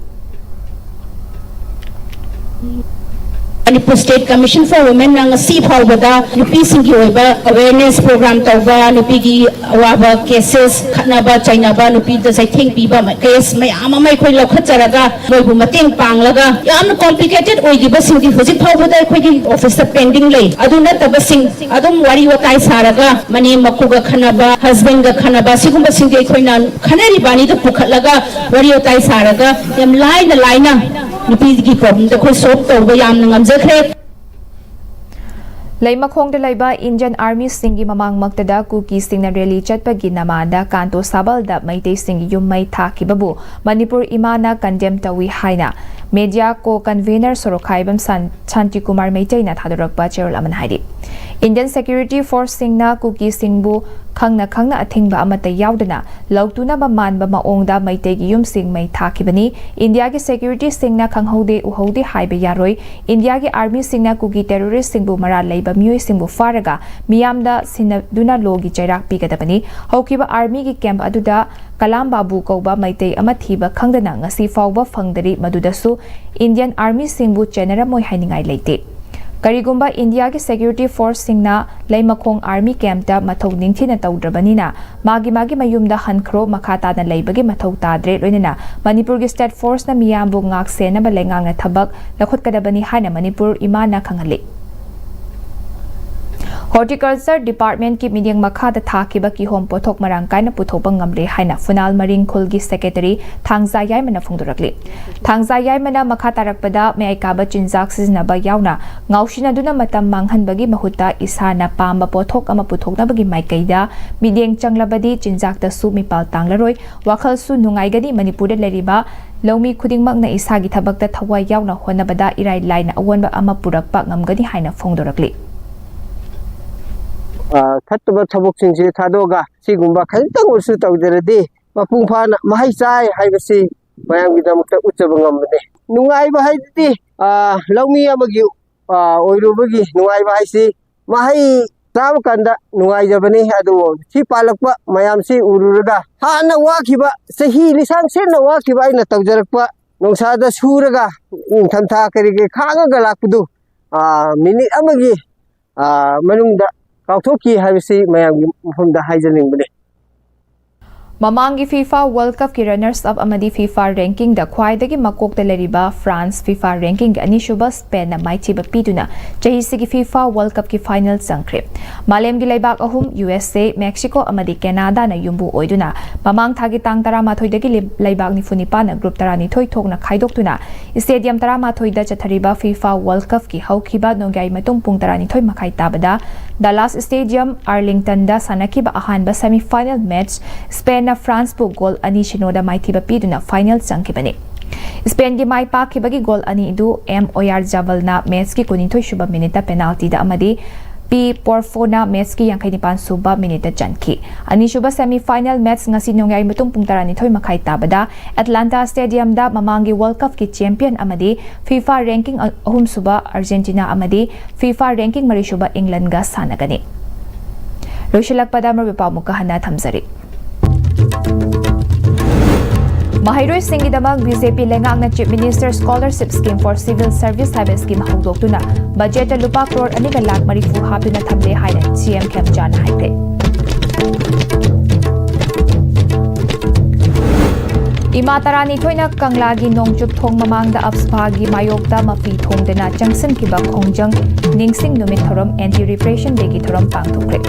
Manipur State Commission for Women ꯅ ꯉꯁꯤ ꯐꯥꯎꯕꯗ ꯅꯨꯄꯤꯁꯤꯡꯒꯤ ꯑꯣꯏꯕ awareness program ꯇꯧꯕ, ꯅꯨꯄꯤꯒꯤ ꯑꯋꯥꯕ cases, ꯈꯠꯅꯕ ꯆꯩꯅꯕ, ꯅꯨꯄꯤꯗ ꯆꯩꯊꯦꯡ ꯄꯤꯕ case ꯃꯌꯥꯝ ꯑꯃ ꯑꯩꯈꯣꯏ ꯂꯧꯈꯠꯆꯔꯒ ꯃꯣꯏꯕꯨ ꯃꯇꯦꯡ ꯄꯥꯡꯂꯒ, ꯌꯥꯝꯅ complicated ꯑꯣꯏꯈꯤꯕꯁꯤꯡꯗꯤ ꯍꯧꯖꯤꯛ ꯐꯥꯎꯕꯗ ꯑꯩꯈꯣꯏꯒꯤ office ꯇ pending ꯂꯩ꯫ ꯑꯗꯨ ꯅꯠꯇꯕꯁꯤꯡ ꯑꯗꯨꯝ ꯋꯥꯔꯤ ꯋꯥꯇꯥꯏ ꯁꯥꯔꯒ, ꯃꯅꯦꯝ ꯃꯀꯨꯒ ꯈꯟꯅꯕ, husband ꯒ ꯈꯟꯅꯕ, ꯁꯤꯒꯨꯝꯕꯁꯤꯡꯗꯤ ꯑꯩꯈꯣꯏꯅ ꯈꯟꯅꯔꯤꯕ ꯑꯅꯤꯗ ꯄꯨꯈꯠꯂꯒ ꯋꯥꯔꯤ ꯋꯥꯇꯥꯏ ꯁꯥꯔꯒ ꯌꯥꯝ ꯂꯥꯏꯅ ꯂꯥꯏꯅ ꯅꯨꯄꯤꯒꯤ problem ꯗ ꯑꯩꯈꯣꯏ solve ꯇꯧꯕ ꯌꯥꯝꯅ ꯉꯝꯖꯈ꯭ꯔꯦ꯫ ꯂꯩꯃꯈꯣꯡꯗ ꯂꯩꯕ Indian Army ꯁꯤꯡꯒꯤ ꯃꯃꯥꯡꯃꯛꯇꯗ ꯀꯨꯀꯤꯁꯤꯡꯅ rally ꯆꯠꯄꯒꯤ ꯅꯃꯥꯗ ꯀꯥꯟꯇꯣ ꯁꯥꯕꯜꯗ ꯃꯩꯇꯩꯁꯤꯡꯒꯤ ꯌꯨꯝ ꯃꯩ ꯊꯥꯈꯤꯕꯕꯨ ꯃꯅꯤꯄꯨꯔ ꯏꯃꯥꯅ condemn ꯇꯧꯏ ꯍꯥꯏꯅ media co convenor ꯁꯣꯔꯣꯛꯈꯥꯏꯕꯝ ꯁꯥꯟ-, ꯁꯥꯟꯇꯤꯀꯨꯃꯥꯔ ꯃꯩꯇꯩꯅ ꯊꯥꯗꯣꯔꯛꯄ ꯆꯦꯔꯣꯜ ꯑꯃꯅ ꯍꯥꯏꯔꯤ꯫ Indian security force ꯁꯤꯡꯅ ꯀꯨꯀꯤꯁꯤꯡꯕꯨ ꯈꯪꯅ ꯈꯪꯅ ꯑꯊꯤꯡꯕ ꯑꯃꯠꯇ ꯌꯥꯎꯗꯅ ꯂꯧꯇꯨꯅꯕ ꯃꯥꯟꯕ ꯃꯑꯣꯡꯗ ꯃꯩꯇꯩꯒꯤ ꯌꯨꯝꯁꯤꯡ ꯃꯩ ꯊꯥꯈꯤꯕꯅꯤ꯫ ꯏꯟꯗꯤꯌꯥꯒꯤ security ꯁꯤꯡꯅ ꯈꯪꯍꯧꯗꯦ ꯎꯍꯧꯗꯦ ꯍꯥꯏꯕ ꯌꯥꯔꯣꯏ꯫ ꯏꯟꯗꯤꯌꯥꯒꯤ army ꯁꯤꯡꯅ ꯀꯨꯀꯤ terrorist ꯁꯤꯡꯕꯨ ꯃꯔꯥꯜ ꯂꯩꯕ ꯃꯤꯑꯣꯏꯁꯤꯡꯕꯨ ꯐꯥꯔꯒ ꯃꯤꯌꯥꯝꯗ ꯁꯤꯟꯅꯗꯨꯅ law ꯒꯤ ꯆꯩꯔꯥꯛ ꯄꯤꯒꯗꯕꯅꯤ꯫ ꯍꯧꯈꯤꯕ army ꯒꯤ camp ꯑꯗꯨꯗ ꯀꯂꯥꯝ ꯕꯥꯕꯨ ꯀꯧꯕ ꯃꯩꯇꯩ ꯑꯃ ꯊꯤꯕ ꯈꯪꯗꯅ ꯉꯁꯤ ꯐꯥꯎꯕ ꯐꯪꯗꯔꯤ, ꯃꯗꯨꯗꯁꯨ Indian army ꯁꯤꯡꯕꯨ ꯆꯦꯟꯅꯔꯝꯃꯣꯏ ꯍꯥꯏꯅꯤꯡꯉꯥꯏ ꯂꯩꯇꯦ꯫ ꯀꯔꯤꯒꯨꯝꯕ ꯏꯟꯗꯤꯌꯥꯒꯤ security force ꯁꯤꯡꯅ ꯂꯩꯃꯈꯣꯡ army camp ꯇ ꯃꯊꯧ ꯅꯤꯡꯊꯤꯅ ꯇꯧꯗ꯭ꯔꯕꯅꯤꯅ ꯃꯥꯒꯤ ꯃꯥꯒꯤ ꯃꯌꯨꯝꯗ ꯍꯟꯈ꯭ꯔꯣ, ꯃꯈꯥ ꯇꯥꯅ ꯂꯩꯕꯒꯤ ꯃꯊꯧ ꯇꯥꯗ꯭ꯔꯦ, ꯂꯣꯏꯅꯅ ꯃꯅꯤꯄꯨꯔꯒꯤ state force ꯅ ꯃꯤꯌꯥꯝꯕꯨ ꯉꯥꯛ ꯁꯦꯟꯅꯕ ꯂꯩꯉꯥꯛꯅ ꯊꯕꯛ ꯂꯧꯈꯠꯀꯗꯕꯅꯤ ꯍꯥꯏꯅ ꯃꯅꯤꯄꯨꯔ ꯏꯃꯥꯅ ꯈꯪꯍꯜꯂꯤ꯫ Horticulture department ꯀꯤ ꯃꯤꯠꯌꯦꯡ ꯃꯈꯥꯗ ꯊꯥꯈꯤꯕ ꯀꯤꯍꯣꯝ ꯄꯣꯠꯊꯣꯛ ꯃꯔꯥꯡ ꯀꯥꯏꯅ ꯄꯨꯊꯣꯛꯄ ꯉꯝꯂꯦ ꯍꯥꯏꯅ ꯐꯨꯅꯥꯜ ꯃꯔꯤꯡ ꯈꯨꯜꯒꯤ secretary ꯊꯥꯡꯖꯥ ꯌꯥꯏꯃꯅ ꯐꯣꯡꯗꯣꯔꯛꯂꯤ꯫ ꯊꯥꯡꯖꯥ ꯌꯥꯏꯃꯅ ꯃꯈꯥ ꯇꯥꯔꯛꯄꯗ ꯃꯌꯥꯏ ꯀꯥꯕ ꯆꯤꯟꯖꯥꯛ ꯁꯤꯖꯤꯟꯅꯕ ꯌꯥꯎꯅ ꯉꯥꯎꯁꯤꯟꯅꯗꯨꯅ ꯃꯇꯝ ꯃꯥꯡꯍꯟꯕꯒꯤ ꯃꯍꯨꯠꯇ ꯏꯁꯥꯅ ꯄꯥꯝꯕ ꯄꯣꯠꯊꯣꯛ ꯑꯃ ꯄꯨꯊꯣꯛꯅꯕꯒꯤ ꯃꯥꯏꯀꯩꯗ ꯃꯤꯠꯌꯦꯡ ꯆꯪꯂꯕꯗꯤ ꯆꯤꯟꯖꯥꯛꯇꯁꯨ ꯃꯤꯄꯥꯜ ꯇꯥꯡꯂꯔꯣꯏ, ꯋꯥꯈꯜꯁꯨ ꯅꯨꯡꯉꯥꯏꯒꯅꯤ꯫ ꯃꯅꯤꯄꯨꯔꯗ ꯂꯩꯔꯤꯕ ꯂꯧꯃꯤ ꯈꯨꯗꯤꯡꯃꯛꯅ ꯏꯁꯥꯒꯤ ꯊꯕꯛꯇ ꯊꯋꯥꯏ ꯌꯥꯎꯅ ꯍꯣꯠꯅꯕꯗ ꯏꯔꯥꯏ ꯂꯥꯏꯅ ꯑꯑꯣꯟꯕ ꯑꯃ ꯄꯨꯔꯛꯄ ꯉꯝꯒꯅꯤ ꯍꯥꯏꯅ ꯐꯣꯡꯗꯣꯔꯛꯂꯤ꯫ ꯑ, ꯐꯠꯇꯕ ꯊꯕꯛꯁꯤꯡꯁꯤ ꯊꯥꯗꯣꯛꯑꯒ ꯁꯤꯒꯨꯝꯕ ꯈꯖꯤꯛꯇꯪ ꯑꯣꯏꯔꯁꯨ ꯇꯧꯖꯔꯗꯤ ꯃꯄꯨꯡ ꯐꯥꯅ ꯃꯍꯩ ꯆꯥꯏ ꯍꯥꯏꯕꯁꯤ ꯃꯌꯥꯝꯒꯤꯗꯃꯛꯇ ꯎꯠꯆꯕ ꯉꯝꯕꯅꯤ꯫ ꯅꯨꯡꯉꯥꯏꯕ ꯍꯥꯏꯕꯗꯤ, ꯑ, ꯂꯧꯃꯤ ꯑꯃꯒꯤ, ꯑ, ꯑꯣꯏꯔꯨꯕꯒꯤ ꯅꯨꯡꯉꯥꯏꯕ ꯍꯥꯏꯁꯤ ꯃꯍꯩ ꯆꯥꯕ ꯀꯥꯟꯗ ꯅꯨꯡꯉꯥꯏꯖꯕꯅꯤ꯫ ꯑꯗꯨꯕꯨ ꯁꯤ ꯄꯥꯜꯂꯛꯄ ꯃꯌꯥꯝꯁꯤ ꯎꯔꯨꯔꯒ ꯍꯥꯟꯅ ꯋꯥꯈꯤꯕ, ꯆꯍꯤ ꯂꯤꯁꯥꯡ ꯁꯦꯠꯅ ꯋꯥꯈꯤꯕ ꯑꯩꯅ ꯇꯧꯖꯔꯛꯄ ꯅꯨꯡꯁꯥꯗ ꯁꯨꯔꯒ ꯅꯤꯡꯊꯝꯊꯥ ꯀꯔꯤ ꯀꯔꯤ ꯈꯥꯡꯉꯒ ꯂꯥꯛꯄꯗꯨ ꯃꯤꯅꯤꯠ ꯑꯃꯒꯤ ꯃꯅꯨꯡꯗ ꯀꯥꯎꯊꯣꯛꯈꯤ ꯍꯥꯏꯕꯁꯤ ꯃꯌꯥꯝꯒꯤ ꯃꯐꯝꯗ ꯍꯥꯏꯖꯅꯤꯡꯕꯅꯤ꯫ ꯃꯃꯥꯡꯒꯤ FIFA World Cupꯀꯤ runners up ꯑꯃꯗꯤ FIFA rankingꯗ ꯈ꯭ꯋꯥꯏꯗꯒꯤ ꯃꯀꯣꯛꯇ ꯂꯩꯔꯤꯕ France FIFA rankingꯒꯤ ꯑꯅꯤꯁꯨꯕ Spainꯅ ꯃꯥꯏꯊꯤꯕ ꯄꯤꯗꯨꯅ ꯆꯍꯤꯁꯤꯒꯤ FIFA World Cupꯀꯤ final ꯆꯪꯈ꯭ꯔꯦ꯫ ꯃꯥꯂꯦꯝꯒꯤ ꯂꯩꯕꯥꯛ ꯑꯍꯨꯝ, USA, Mexico ꯑꯃꯗꯤ Canadaꯅ ꯌꯨꯝꯕꯨ ꯑꯣꯏꯗꯨꯅ ꯃꯃꯥꯡ ꯊꯥꯒꯤ ꯇꯥꯡ ꯇꯔꯥꯃꯥꯊꯣꯏꯗꯒꯤ ꯂꯩ-, ꯂꯩꯕꯥꯛ ꯅꯤꯐꯨ ꯅꯤꯄꯥꯟꯅ group ꯇꯔꯥꯅꯤꯊꯣꯏ ꯊꯣꯛꯅ ꯈꯥꯏꯗꯣꯛꯇꯨꯅ stadium ꯇꯔꯥꯃꯥꯊꯣꯏꯗ ꯆꯠꯊꯔꯤꯕ FIFA World Cupꯀꯤ ꯍꯧꯈꯤꯕ ꯅꯣꯡꯌꯥꯏ ꯃꯇꯨꯡ ꯄꯨꯡ ꯇꯔꯥꯅꯤꯊꯣꯏ ꯃꯈꯥꯏ ꯇꯥꯕꯗ Dallas Stadium, Arlingtonꯗ ꯁꯥꯟꯅꯈꯤꯕ ꯑꯍꯥꯟꯕ semi final match Spainꯅ Franceꯕꯨ goal ꯑꯅꯤ ꯁꯤꯅꯣꯗ ꯃꯥꯏꯊꯤꯕ ꯄꯤꯗꯨꯅ final ꯆꯪꯈꯤꯕꯅꯤ꯫ Spainꯒꯤ ꯃꯥꯏ ꯄꯥꯛꯈꯤꯕꯒꯤ goal ꯑꯅꯤ ꯑꯗꯨ M Oyarzabal ꯅ matchꯀꯤ ꯀꯨꯟꯅꯤꯊꯣꯏ ꯁꯨꯕ minuteꯇ penaltyꯗ ꯑꯃꯗꯤ P Porfoꯅ matchꯀꯤ ꯌꯥꯡꯈꯩ ꯅꯤꯄꯥꯟ ꯁꯨꯕ minuteꯇ ꯆꯟꯈꯤ꯫ ꯑꯅꯤꯁꯨꯕ semi final match ꯉꯁꯤ ꯅꯣꯡꯌꯥꯏ ꯃꯇꯨꯡ ꯄꯨꯡ ꯇꯔꯥꯅꯤꯊꯣꯏ ꯃꯈꯥꯏ ꯇꯥꯕꯗ Atlanta Stadiumꯗ ꯃꯃꯥꯡꯒꯤ World Cupꯀꯤ champion ꯑꯃꯗꯤ FIFA ranking ꯑ-, ꯑꯍꯨꯝꯁꯨꯕ Argentina ꯑꯃꯗꯤ FIFA ranking ꯃꯔꯤꯁꯨꯕ Englandꯒ ꯁꯥꯟꯅꯒꯅꯤ꯫ ꯂꯣꯏꯁꯤꯜꯂꯛꯄꯗ ꯃꯔꯨꯞ ꯄꯥꯎ ꯑꯃꯨꯛꯀ ꯍꯟꯅ ꯊꯝꯖꯔꯤ꯫ ꯃꯍꯩꯔꯣꯏꯁꯤꯡꯒꯤꯗꯃꯛ BJP ꯂꯩꯉꯥꯛꯅ Chief Minister Scholarship Scheme for Civil Service ꯍꯥꯏꯕ scheme ꯍꯧꯗꯣꯛꯇꯨꯅ budgetꯇ ꯂꯨꯄꯥ ꯀ꯭ꯔꯣꯔ ꯑꯅꯤꯒ ꯂꯥꯈ ꯃꯔꯤꯐꯨ ꯍꯥꯞꯇꯨꯅ ꯊꯝꯂꯦ ꯍꯥꯏꯅ CM ꯈꯦꯝꯆꯥꯅ ꯍꯥꯏꯈ꯭ꯔꯦ꯫ ꯏꯃꯥ ꯇꯔꯥꯅꯤꯊꯣꯏꯅ ꯀꯪꯂꯥꯒꯤ ꯅꯣꯡꯆꯨꯞ ꯊꯣꯡ ꯃꯃꯥꯡꯗ ꯑꯞꯁꯄꯥꯒꯤ ꯃꯥꯌꯣꯛꯇ ꯃꯐꯤ ꯊꯣꯡꯗꯅ ꯆꯪꯁꯤꯟꯈꯤꯕ ꯈꯣꯡꯖꯪ ꯅꯤꯡꯁꯤꯡ ꯅꯨꯃꯤꯠ ꯊꯧꯔꯝ, Anti Repression Dayꯒꯤ ꯊꯧꯔꯝ ꯄꯥꯡꯊꯣꯛꯈ꯭ꯔꯦ꯫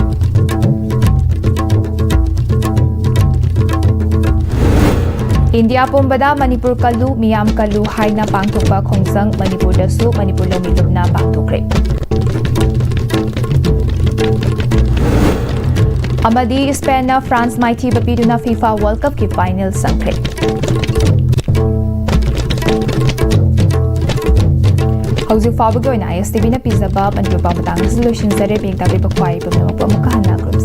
ꯏꯟꯗꯤꯌꯥ ꯄꯨꯝꯕꯗ ꯃꯅꯤꯄꯨꯔ ꯀꯜꯂꯨ, ꯃꯤꯌꯥꯝ ꯀꯜꯂꯨ ꯍꯥꯏꯅ ꯄꯥꯡꯊꯣꯛꯄ ꯈꯣꯡꯖꯪ ꯃꯅꯤꯄꯨꯔꯗꯁꯨ ꯃꯅꯤꯄꯨꯔ ꯂꯧꯃꯤ ꯂꯨꯞꯅ ꯄꯥꯡꯊꯣꯛꯈ꯭ꯔꯦ꯫ ꯑꯃꯗꯤ Spainꯅ France ꯃꯥꯏꯊꯤꯕ ꯄꯤꯗꯨꯅ FIFA World Cupꯀꯤ final ꯆꯪꯈ꯭ꯔꯦ꯫ ꯍꯧꯖꯤꯛ ꯐꯥꯎꯕꯒꯤ ꯑꯣꯏꯅ ISTVꯅ ꯄꯤꯖꯕ ꯃꯅꯤꯄꯨꯔ ꯄꯥꯎ ꯃꯇꯥꯡ ꯑꯁꯤ ꯂꯣꯏꯁꯤꯟꯖꯔꯦ꯫ ꯃꯤꯌꯦꯡ ꯇꯥꯕꯤꯕ ꯈ꯭ꯋꯥꯏ ꯄꯨꯝꯅꯃꯛꯄꯨ ꯑꯃꯨꯛꯀ ꯍꯟꯅ ꯈꯨꯔꯨꯝꯖꯔꯤ꯫